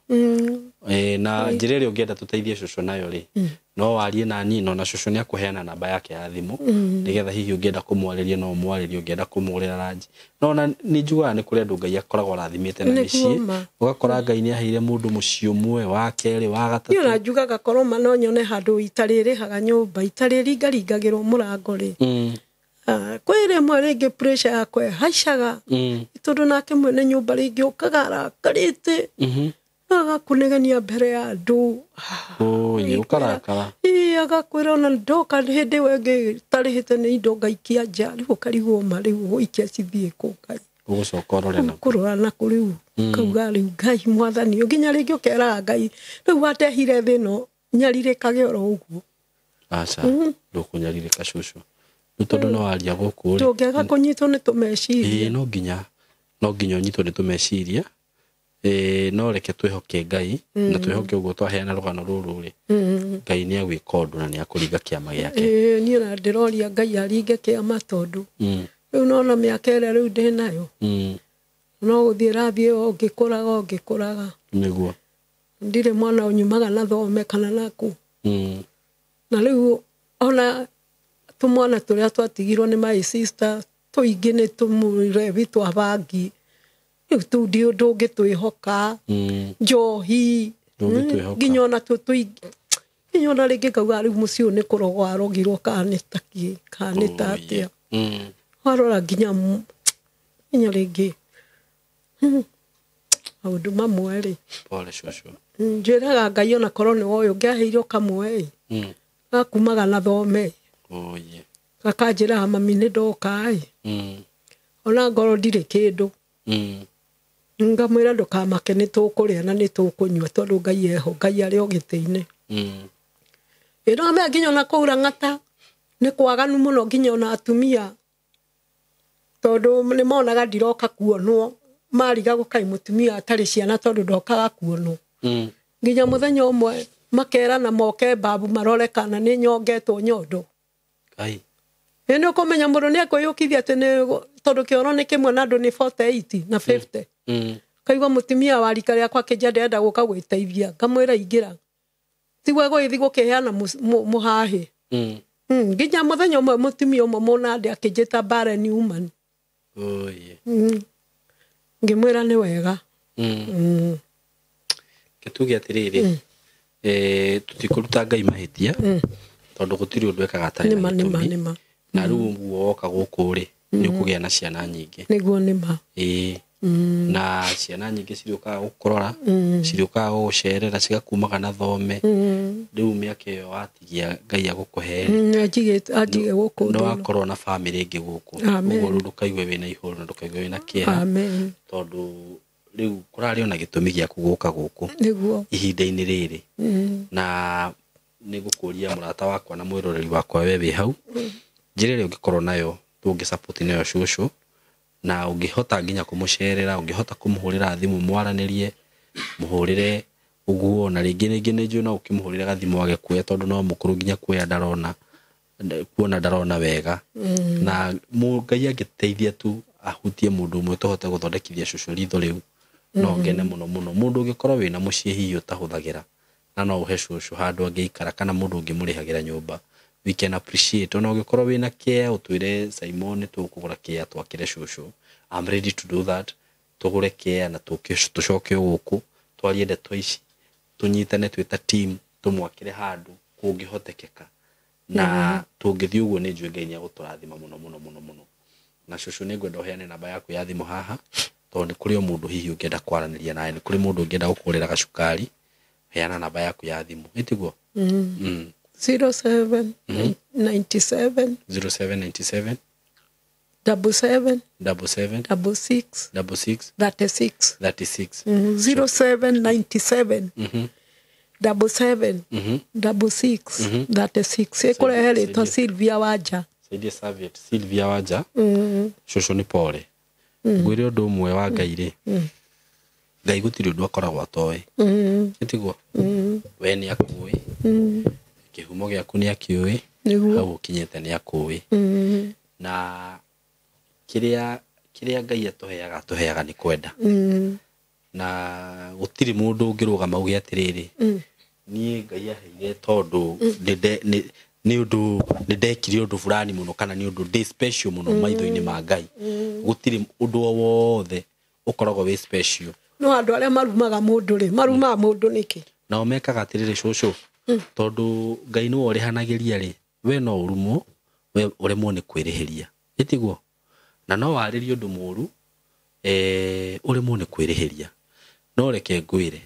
Na njĩra ĩrĩa ũngĩenda tũteithie cũcũ nayo rĩ, no warie na niĩ, na ona cũcũ nĩ akũheana namba yake ya thimũ, nĩgetha hihi ũngĩenda kũmwarĩria no ũmwarĩrie, ũngĩenda kũmũgũrĩra ranji. No ona nĩ njugaga nĩ kũrĩ andũ Ngai akoragwo arathimĩte na Nĩguo mĩciĩ. ma. Ũgakora Ngai nĩ aheire mũndũ mũciĩ ũmwe, wa kerĩ, wa gatatũ. Niĩ ona njugaga korwo ma no nyone handũ itarĩrĩhaga nyũmba, itarĩringaringagĩrwo mũrango rĩ. Kwĩ rĩmwe rĩngĩ pressure yakwa ĩhaicaga. Tondũ nake mwene nyũmba rĩngĩ ũkaga arakarĩte. Agakũnegenia mbere ya andũ. Oye, ũkarakara. Ĩĩ, agakwĩra ona ndoka hĩndĩ ĩyo ĩngĩ tarĩhĩte nĩ indo ngaikia nja, rĩu ũkarigwo ma rĩu ũgũikia cithiĩ kũ Ngai. Ũgũcoka ũrore na kũ. Ũkũrora na kũ rĩu. Ũkauga rĩu Ngai mwathani, nginya rĩngĩ ũkeraga Ngai, rĩu wandehire thĩ ĩno nyarirĩkage oro ũguo. Aca, ndũkũnyarirĩka cũcũ. Rĩu tondũ no waria gũkũ rĩ. Ndũngĩaga kũnyitwo nĩ tũmeciria. Ĩĩ, no nginya ũnyitwo nĩ tũmeciria. No reke twĩhoke Ngai, na twĩhoke ũguo twaheana rũgano rũrũ rĩ. Ngai nĩ agwĩka ũndũ na nĩ akũringa kĩama gĩake. Niĩ ona ndĩroria Ngai aringe kĩama tondũ rĩu nona mĩaka ĩrĩa rĩu ndĩ nayo. No gũthiĩ rathiĩ o ngĩkũraga o ngĩkũraga. Nĩguo. Ndirĩ mwana ũnyumaga na thome kana na kũ. Na rĩu ona tũmwana tũrĩa twatigirwo nĩ my sister tũingĩ nĩ tũmũrebi twa bangi. Rĩu tũu ndũngĩtwĩhoka. Njohi. Ndũngĩtwĩhoka. Nginya ona tũingĩ. Nginya ona rĩngĩ ngauga rĩu mũciĩ ũyũ nĩ kũrogwo arogirwo kana nĩ ta kĩ, kana nĩ ta atĩa. Warora nginya nginya rĩngĩ. Maũndũ mamwe rĩ. Pole cũcũ. Njĩraga Ngai ona korwo nĩ woyũ ngĩaheirwo kamwe ĩ. Gakumaga na thome. Oye. Gakanjĩraga mami nĩ ndoka ĩ. Ona ngorwo ndirĩ kĩndũ. Ngamwĩra ndũkamake nĩ tũkũrĩa na nĩ tũkũnyua tondũ Ngai eho, Ngai arĩ o gĩtĩ-inĩ. Ĩno nginya ona kũu Lang'ata nĩ kwaganu mũno nginya ona atumia tondũ nĩ monaga ndiroka kuonwo marigagwo kaĩ mũtumia atarĩ ciana tondũ ndokaga kuonwo. Nginya mũthenya ũmwe makerana moke babu marore kana nĩ nyongetwo nyondo. Ai. Ĩ nĩ ũkũmenya mũndũ nĩ ekwĩyũkithia atĩ nĩ tondũ kĩoro nĩ kĩmwe na andũ nĩ 48 na 50. Kaigua mũtumia wa rika rĩakwa akĩnjia ndĩrenda gũka gwĩteithia ngamwĩra ingĩra tigwe gũgĩthiĩ gũkĩheana mũhahĩ. Nginya mũthenya ũmwe mũtumia ũmwe mũnandĩ akĩnjĩta barren woman. Oye. Ngĩmwĩra nĩ wega. Ke tuge atĩrĩrĩ, tũtikũruta Ngai mahĩtia tondũ gũtirĩ ũndũ ekaga atarĩ na gĩtũmi. Nĩma. Na rĩu ũguo woka gũkũ rĩ nĩ ũkũgĩa na ciana nyingĩ. Nĩguo nĩma. Ĩĩ. Na ciana nyingĩ cirĩũkaga gũkũrora, cirĩũkaga gũgũcerera, cigakumaga na thome. Rĩu mĩaka ĩyo watigia Ngai agũkũhe rĩ, Anjige gũkũ. Nĩ wakorwo na bamĩrĩ ĩngĩ gũkũ. Ũguo rĩu ndũkaigue wĩna ihoru na ndũkaigue wĩna kĩeha. Amen. Tondũ rĩu kũrarĩ ona gĩtũmi gĩaku gũka gũkũ. Nĩguo. Ihinda-inĩ rĩrĩ. Na nĩ ngũkũria mũrata wakwa na mwĩroreri wakwa we wĩ hau. Njĩra ĩrĩa ũngĩkorwo nayo tũngĩ support nayo cũcũ na ũngĩhota nginya kũmũcerera, ũngĩhota kũmũhũrĩra thimũ mwaranĩrie, mũhũrĩre ũguo na rĩngĩ rĩngĩ nĩ njũĩ no ũkĩmũhũrĩre gathimũ age kuoya tondũ no mũkũrũ nginya kuoya ndarona, kuona ndarona wega. Na Ngai angĩteithia tu ahutie mũndũ ũmwe tũhote gũthondekithia cũcũ ritho rĩu no ngene mũno mũno. Mũndũ ũngĩkorwo wĩna mũciĩ hihi ũtahũthagĩra na no ũhe cũcũ handũ angĩikara kana mũndũ ũngĩmũrĩhagĩra nyũmba, we can appreciate. Ona ũngĩkorwo wĩna kĩea ũtwĩre Simon nĩ tũkũgũra kĩea twakĩre cũcũ, I'm ready to do that. Tũgũre kĩea na tũcoke gũkũ twarie ndeto ici, tũnyitane twĩ ta team tũmwakĩre handũ kũngĩhotekeka. Na tũngĩthiĩ ũguo nĩ njũĩ Ngai nĩ egũtũrathima mũno mũno mũno mũno. Na cũcũ nĩ ngwenda ũheane namba yaku ya thimũ haha tondũ nĩ kũrĩ o mũndũ hihi ũngĩenda kwaranĩria nawe, nĩ kũrĩ mũndũ ũngĩenda gũkũgũrĩra gacukari, heana namba yaku ya thimũ, ĩtiguo? 07 97 0797 77 77 66 66 36. 36. 0797 77 66 36. Ĩkũrehe rĩtwa Sylvia Wanja. Saidia Serviette Sylvia Wanja. Cũcũ nĩ pole. Ngwĩre ũndũ ũmwe wa Ngai rĩ, Ngai gũtirĩ ũndũ akoragwo atoĩ. Ĩtiguo? We nĩ akũĩ. Kĩhumo gĩaku nĩ akĩũĩ. Hau ũkinyĩte nĩ akũĩ. Na kĩrĩa Ngai atũheaga nĩ kwenda. Na gũtirĩ mũndũ ũngĩrũgama uge atĩrĩrĩ, niĩ Ngai aheire tondũ nĩ ũndũ nĩ ndekire ũndũ fulani mũno kana nĩ ũndũ ndĩ special mũno maitho-inĩ ma Ngai. Gũtirĩ ũndũ o wothe ũkoragwo wĩ special. No andũ arĩa marumaga mũndũ rĩ, marumaga mũndũ nĩkĩ? Nao mekaga atĩrĩrĩ cũcũ, tondũ Ngai nĩwe ũrĩhanagĩria rĩ, we no ũrumwo, we ũremwo nĩ kwĩrĩhĩria. Ĩtiguo? Na no warĩrie ũndũ mũru, ũremwo nĩ kwĩrĩhĩria. No reke ngwĩre,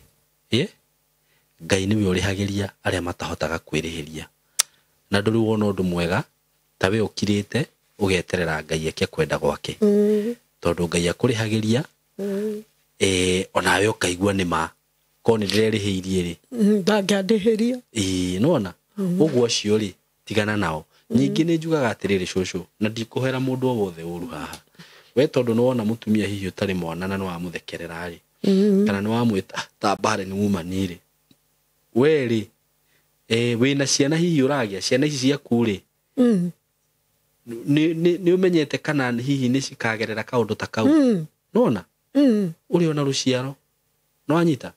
Ngai nĩwe ũrĩhagĩria arĩa matahotaga kwĩrĩhĩria. Na ndũrĩ wona ũndũ mwega ta we ũkirĩte ũgeterera Ngai eke kwenda gwake. Tondũ Ngai akũrĩhagĩria, onawe ũkaigua nĩ ma korwo nĩ ndĩrerĩhĩirie rĩ, ndangĩandĩhĩria. Ĩĩ, nĩwona? Ũguo acio rĩ, tigana nao. Ningĩ nĩ njugaga atĩrĩrĩ cũcũ, na ndikũhera mũndũ o wothe ũru haha. We tondũ nĩwona mũtumia hihi ũtarĩ mwana na nĩwamũthekerera rĩ, kana nĩwamwĩta ta barren woman rĩ, we rĩ, wĩna ciana hihi ũragĩa, ciana ici ciaku rĩ, nĩ ũmenyete kana hihi nĩ cikagerera kaũndũ ta kau? Nĩwona? Ũrĩ ona rũciaro, nĩwanyita?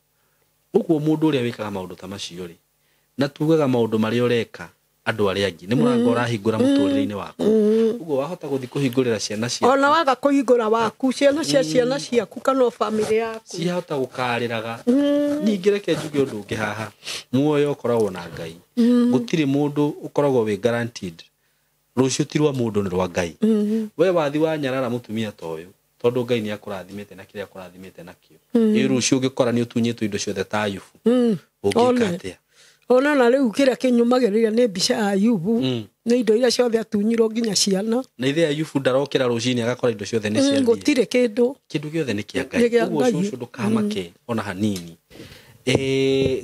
Ũguo mũndũ ũrĩa wĩkaga maũndũ ta macio rĩ, na tugaga maũndũ marĩa ũreka andũ arĩa angĩ, nĩ mũrango ũrahingũra mũtũrĩre-inĩ waku. Ũguo wahota gũthiĩ kũhingũrĩra ciana ciaku. Ona waga kũhingũra waku, ciana cia ciana ciaku kana bamĩrĩ yaku. Ciahota gũkarĩraga. Ningĩ reke njuge ũndũ ũngĩ haha, muoyo ũkoragwo na Ngai. Gũtirĩ mũndũ ũkoragwo wĩ guaranteed. Rũciũ ti rwa mũndũ nĩ rwa Ngai. We wathi wanyarara mũtumia ta ũyũ, Tondũ Ngai nĩ akũrathimĩte na kĩrĩa akũrathimĩte nakĩo. Ĩ rũciũ ũngĩkora nĩ ũtunyĩtwo indo ciothe ta Ayubu, ũngĩka atĩa? Ona na rĩu kĩrĩa kĩnyũmagĩrĩria nĩ mbica ya Ayubu, nĩ indo iria ciothe atunyirwo nginya ciana. Na ithe Ayubu ndarokĩra rũcinĩ agakora indo ciothe nĩ ciathiĩ. Gũtirĩ kĩndũ. Kĩndũ gĩothe nĩ kĩa Ngai. Ũguo cũcũ ndũkamake ona hanini.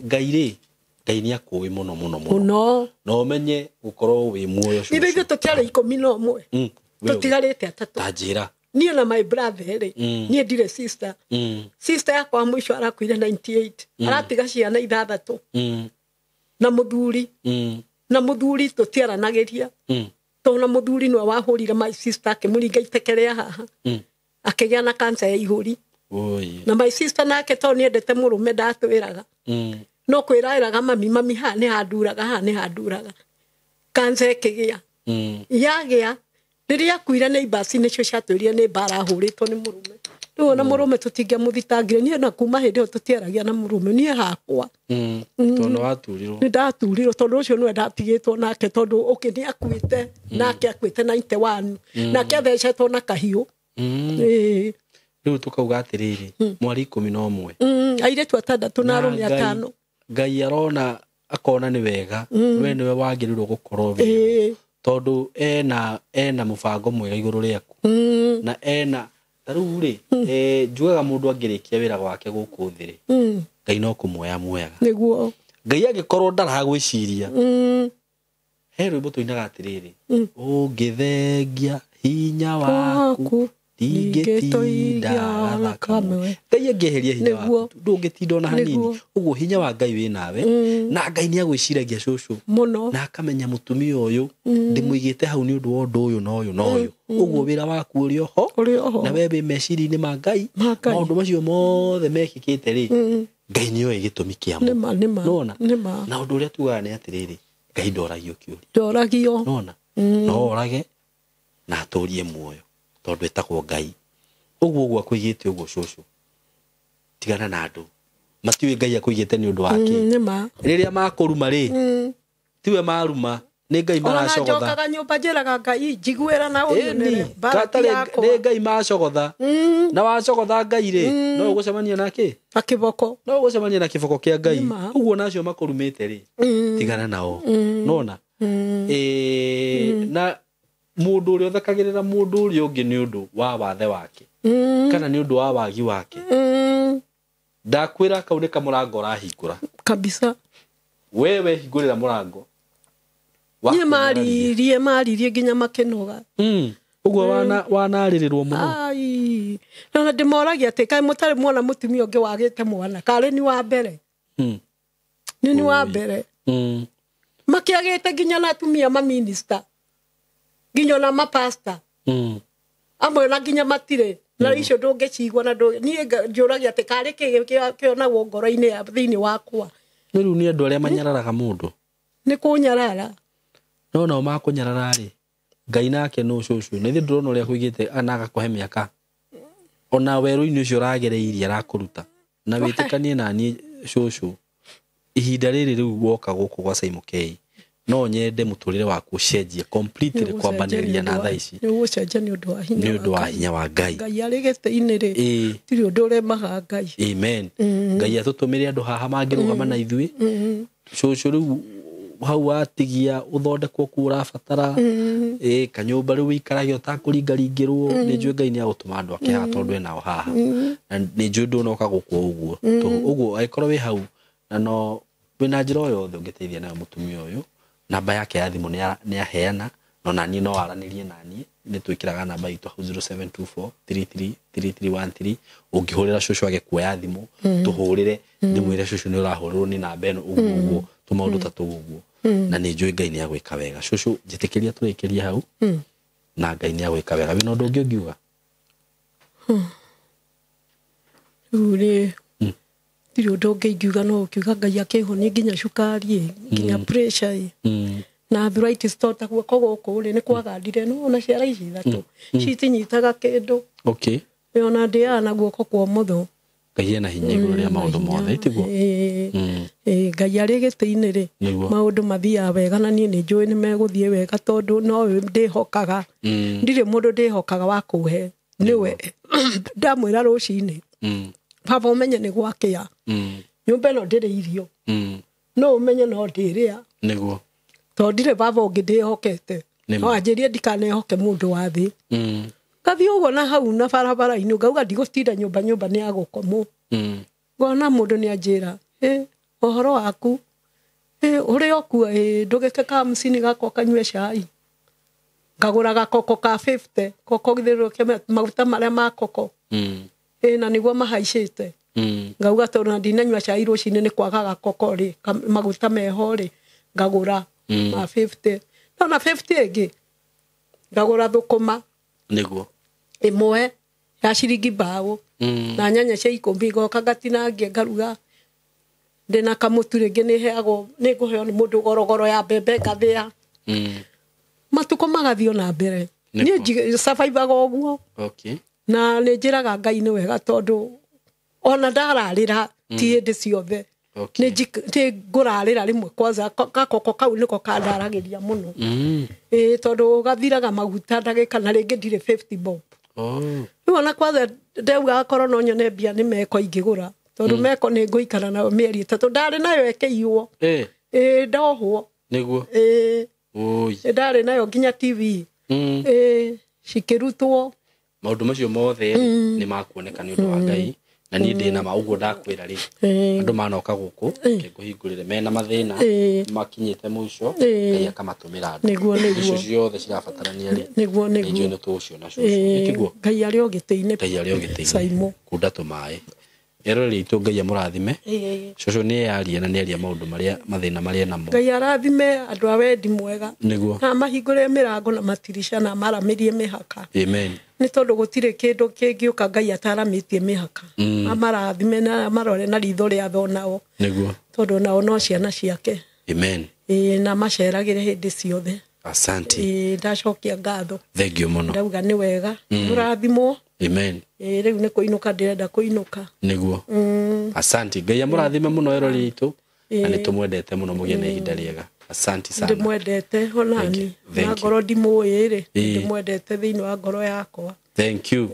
Ngai rĩ, Ngai nĩ akũĩ mũno mũno mũno. Na ũmenye gũkorwo wĩ muoyo cũcũ. Ithuĩ tũtiarĩ 11. Tũtigarĩte atatũ. Ta njĩra. Niĩ na my brother rĩ, niĩ ndirĩ sister. Sister yakwa mũico arakuire 98. Aratiga ciana 6. Na mũthuri. Na mũthuri tũtiaranagĩria. Tondũ na mũthuri nĩwe wahũrire my sister akĩmũringa iteke rĩa haha. Akĩgĩa na cancer ya ihũri. Na my sister nake tondũ nĩendete mũrũme ndatwĩraga. No kwĩraĩraga mami, mami haha nĩ handuraga, haha nĩ handuraga. Cancer ĩkĩgĩa. Yagĩa, rĩrĩa akuire nĩ ibasi nĩcio ciatwĩrire nĩ mbara ahũrĩtwo nĩ mũrũme. Rĩu ona mũrũme tũtingĩamũthitangire, niĩ na kuma hĩndĩ ĩyo tũtiaragia na mũrũme, niĩ hakwa. Tondũ waturirwo. Nĩ ndaturirwo tondũ ũcio nĩwe ndatigĩtwo nake tondũ ũkĩ nĩ akuĩte, nake akuĩte 91, nake athecetwo na kahiũ. Rĩu tũkauga atĩrĩrĩ, mwari 11. Airĩtu atandatũ na arũme 5. Ngai arona akona nĩ wega, we nĩwe wagĩrĩirwo gũkorwo wĩ. Tondũ ena mũbango mwega igũrũ rĩaku. Na ena ta rĩu rĩ, njugaga mũndũ angĩrĩkia wĩra wake gũkũ thĩ rĩ, Ngai no kũmuoya muoyaga. Nĩguo. Ngai angĩkorwo ndaragwĩciria, he rwĩmbo tũinaga atĩrĩrĩ, ũngĩthengia hinya waku ndingĩtinda thakame. Ngai angĩeheria hinya waku ndũngĩtinda ona hanini. Ũguo hinya wa Ngai wĩ nawe, na Ngai nĩ agwĩciragia cũcũ mũno, na akamenya mũtumia ũyũ ndĩmũigĩte hau nĩ ũndũ wa ũndũ ũyũ na ũyũ na ũyũ. Ũguo wĩra waku ũrĩ oho, na we wĩ meciria-inĩ ma Ngai. Maũndũ macio mothe mekĩkĩte rĩ, Ngai nĩoĩ gĩtũmi kĩamo. Nĩwona? Na ũndũ ũrĩa tugaga nĩ atĩrĩrĩ, Ngai ndoragio kĩũria. Ndoragio. Nĩwona? No orage na atũrie muoyo tondũ etagwo Ngai. Ũguo ũguo akũigĩte ũguo cũcũ, tigana na andũ matiũĩ Ngai akũigĩte nĩ ũndũ wake. Rĩrĩa makũruma rĩ, tiwe maruma, nĩ Ngai maracogotha. Ona njokaga nyũmba njĩraga Ngai njiguĩra na ũnyonere mbara yakwa. Nĩ Ngai macogotha. Na wacogotha Ngai rĩ, no ũgũcemania nake na kĩboko. No ũgũcemania na kĩboko kĩa Ngai. Ũguo nacio makũrumĩte rĩ, tigana nao. Nona? Na mũndũ ũrĩa ũthekagĩrĩra mũndũ ũrĩa ũngĩ nĩ ũndũ wa wathe wake, kana nĩ ũndũ wa wagi wake, ndakwĩra kau nĩ kamũrango ũrahingũra kabisa. Wewe hingũrĩra mũrango. Niĩ maririe nginya makĩnoga. Ũguo wanarĩrĩrwo mũno. Ai, na ndĩmoragia atĩ kaĩ mũtarĩ muona mũtumia ũngĩ wagĩte mwana, karĩ ni wa mbere. Nĩ ni wa mbere. Makĩagĩte nginya na atumia ma minister, nginya na mapasta. Amwe na nginya matirĩ na icio ndũngĩcigua na niĩ njũragia atĩ karĩ kĩ kĩonagwo ngoro-inĩ ya thĩinĩ wakwa. Nĩ rĩu nĩ andũ arĩa manyararaga mũndũ. Nĩ kũnyarara. No nao makũnyarara rĩ, Ngai nake nũ cũcũ. Nĩ ithuĩ ndũrona ũrĩa akũigĩte na agakũhe mĩaka. Ona werũ-inĩ ũcio ũragereirie arakũruta. Na wĩtĩkanie na niĩ cũcũ, ihinda rĩrĩ rĩu woka gũkũ gwa Simon K, no nyende mũtũrĩre waku ũcenjie completely kwambanĩrĩria na thaa ici. Nĩ ũgũcenjia nĩ ũndũ wa hinya. Nĩ ũndũ wa hinya wa Ngai. Ngai arĩ gĩtĩ-inĩ rĩ, tirĩ ũndũ ũremaga Ngai. Amen. Ngai atũtũmĩre andũ haha mangĩrũgama na ithuĩ. Cũcũ rĩu hau watigia ũthondekwo kũu ũrabatara, kanyũmba rĩu wĩikarage ũtakũringaringĩrwo. Nĩ njũĩ Ngai nĩ agũtũma andũ ake haha tondũ enao haha. Na nĩ njũĩ ndũnoka gũkũ ũguo. Ũguo angĩkorwo wĩ hau na no wĩna njĩra o yothe ũngĩteithia nayo mũtumia ũyũ, namba yake ya thimũ nĩ aheana, no naniĩ no aranĩrie naniĩ. Nĩ twĩkĩraga namba itũ hau 0724333313. Ũngĩhũrĩra cũcũ age kuoya thimũ, tũhũrĩre, ndĩmwĩre cũcũ nĩ ũrahũrĩrwo nĩ namba ĩno ũguo ũguo, tũmaũndũ ta tũu ũguo. Na nĩ njũĩ Ngai nĩ agwĩka wega. Cũcũ njĩtĩkĩria tũrĩkĩrie hau, na Ngai nĩ agwĩka wega. Wĩna ũndũ ũngĩ ũngiuga? Rĩu rĩ, ndirĩ ũndũ ũngĩ ingiuga no ũkiuga Ngai akĩhonie nginya cukari, nginya pressure, na arthritis to ta guoko gũkũ rĩ nĩ kwagandire, no ona ciara ici ithatũ citinyitaga kĩndũ. Okay. Ona ndĩaga na guoko kwa ũmotho. Ngai ena hinya igũrũ rĩa maũndũ mothe, tiguo? Ngai arĩ gĩtĩ-inĩ rĩ, maũndũ mathiaga wega, na niĩ nĩ njũĩ nĩ megũthiĩ wega tondũ no ndĩhokaga. Ndirĩ mũndũ ndĩhokaga wa kũhe. Nĩwe ndamwĩra rũcinĩ, baba ũmenye nĩ gwakĩa, nyũmba ĩno ndĩrĩ irio, no ũmenye no ndĩrĩa. Nĩguo. Tondũ ndirĩ baba ũngĩ ndĩhokete. No anjĩrie ndikanehoke mũndũ wa thĩ. Ngathiĩ ũguo na hau na barabara-inĩ ngauga ndigũtinda nyũmba, nyũmba nĩ ya gũkomwo. Ngona mũndũ nĩ anjĩra, ũhoro waku, ũrĩ okuo, ndũgĩke kamũcini gakwa kanyue cai. Ngagũra gakoko ka 50, koko githĩrũke maguta marĩa ma koko. Na nĩguo mahaicĩte. Ngauga tondũ na ndinanyua cai rũcinĩ nĩ kwaga gakoko rĩ, maguta meho rĩ, ngagũra ma 50. No na 50 ĩngĩ ngagũra thũkũma. Nĩguo. Ĩmwe ya ciringi mbaũ. Na nyanya cia ikũmi ngoka ngatinangia ngaruga. Ndĩna kamũtu rĩngĩ nĩheagwo, nĩngũheo nĩ mũndũ gorogoro ya mbembe ngathĩa. Matukũ magathiĩ na mbere. Niĩ survivaga ũguo. Okay. Na nĩ njĩraga Ngai nĩ wega tondũ ona ndararĩra ti hĩndĩ ciothe. Nĩ ngũrarĩra rĩmwe kwanza gakoko kau nĩko kandaragĩria mũno. Tondũ gathiraga maguta ndagĩka na rĩngĩ ndirĩ 50 bob. Rĩu ona kwanza ndauga akorwo no nyone mbia nĩ meko ingĩgũra. Tondũ meko nĩ ngũikara nayo mĩeri ĩtatũ ndarĩ nayo ĩkĩiywo. Ndohwo. Nĩguo. Ndarĩ nayo nginya TV. Cikĩrutwo. Maũndũ macio mothe nĩ makuoneka nĩ ũndũ wa Ngai. Na niĩ ndĩ na ma ũguo ndakwĩra rĩ, andũ manoka gũkũ ngĩkũhingũrĩre mena mathĩna makinyĩte mũico, Ngai akamatũmĩra andũ. Nĩguo, nĩguo. Icio ciothe cirabatarania rĩ. Nĩguo, nĩguo. Nĩ njũĩ nĩ tũgũciona cũcũ. Nĩtiguo? Ngai arĩ o gĩtĩ-inĩ. Ngai arĩ o gĩtĩ-inĩ. Saimo. Kunda tũmaĩ. Eroreri aitũ Ngai amũrathime. Cũcũ nĩ yaria na nĩ aria maũndũ marĩa mathĩna marĩa namo. Ngai arathime andũ a wendi mwega. Nĩguo. Na mahingũre mĩrango na matirica na maramĩrie mĩhaka. Amen. Nĩ tondũ gũtirĩ kĩndũ kĩngĩũka Ngai ataramĩtie mĩhaka. Amarathime na amarore na ritho rĩa tho nao. Nĩguo. Tondũ nao no ciana ciake. Amen. Na maceragĩre hĩndĩ ciothe. Asante. Ndacokia ngatho. Thank you mũno. Ndauga nĩ wega. Mũrathimwo. Amen. Rĩu nĩ kũinũka ndĩrenda kũinũka. Nĩguo. Asante. Ngai amũrathime mũno eroreri aitũ. Na nĩ tũmwendete mũno mũgĩe na ihinda rĩega. Asante sana. Ndĩmwendete onani. Na ngoro ndimũĩ rĩ, ndĩmwendete thĩinĩ wa ngoro yakwa. Thank you.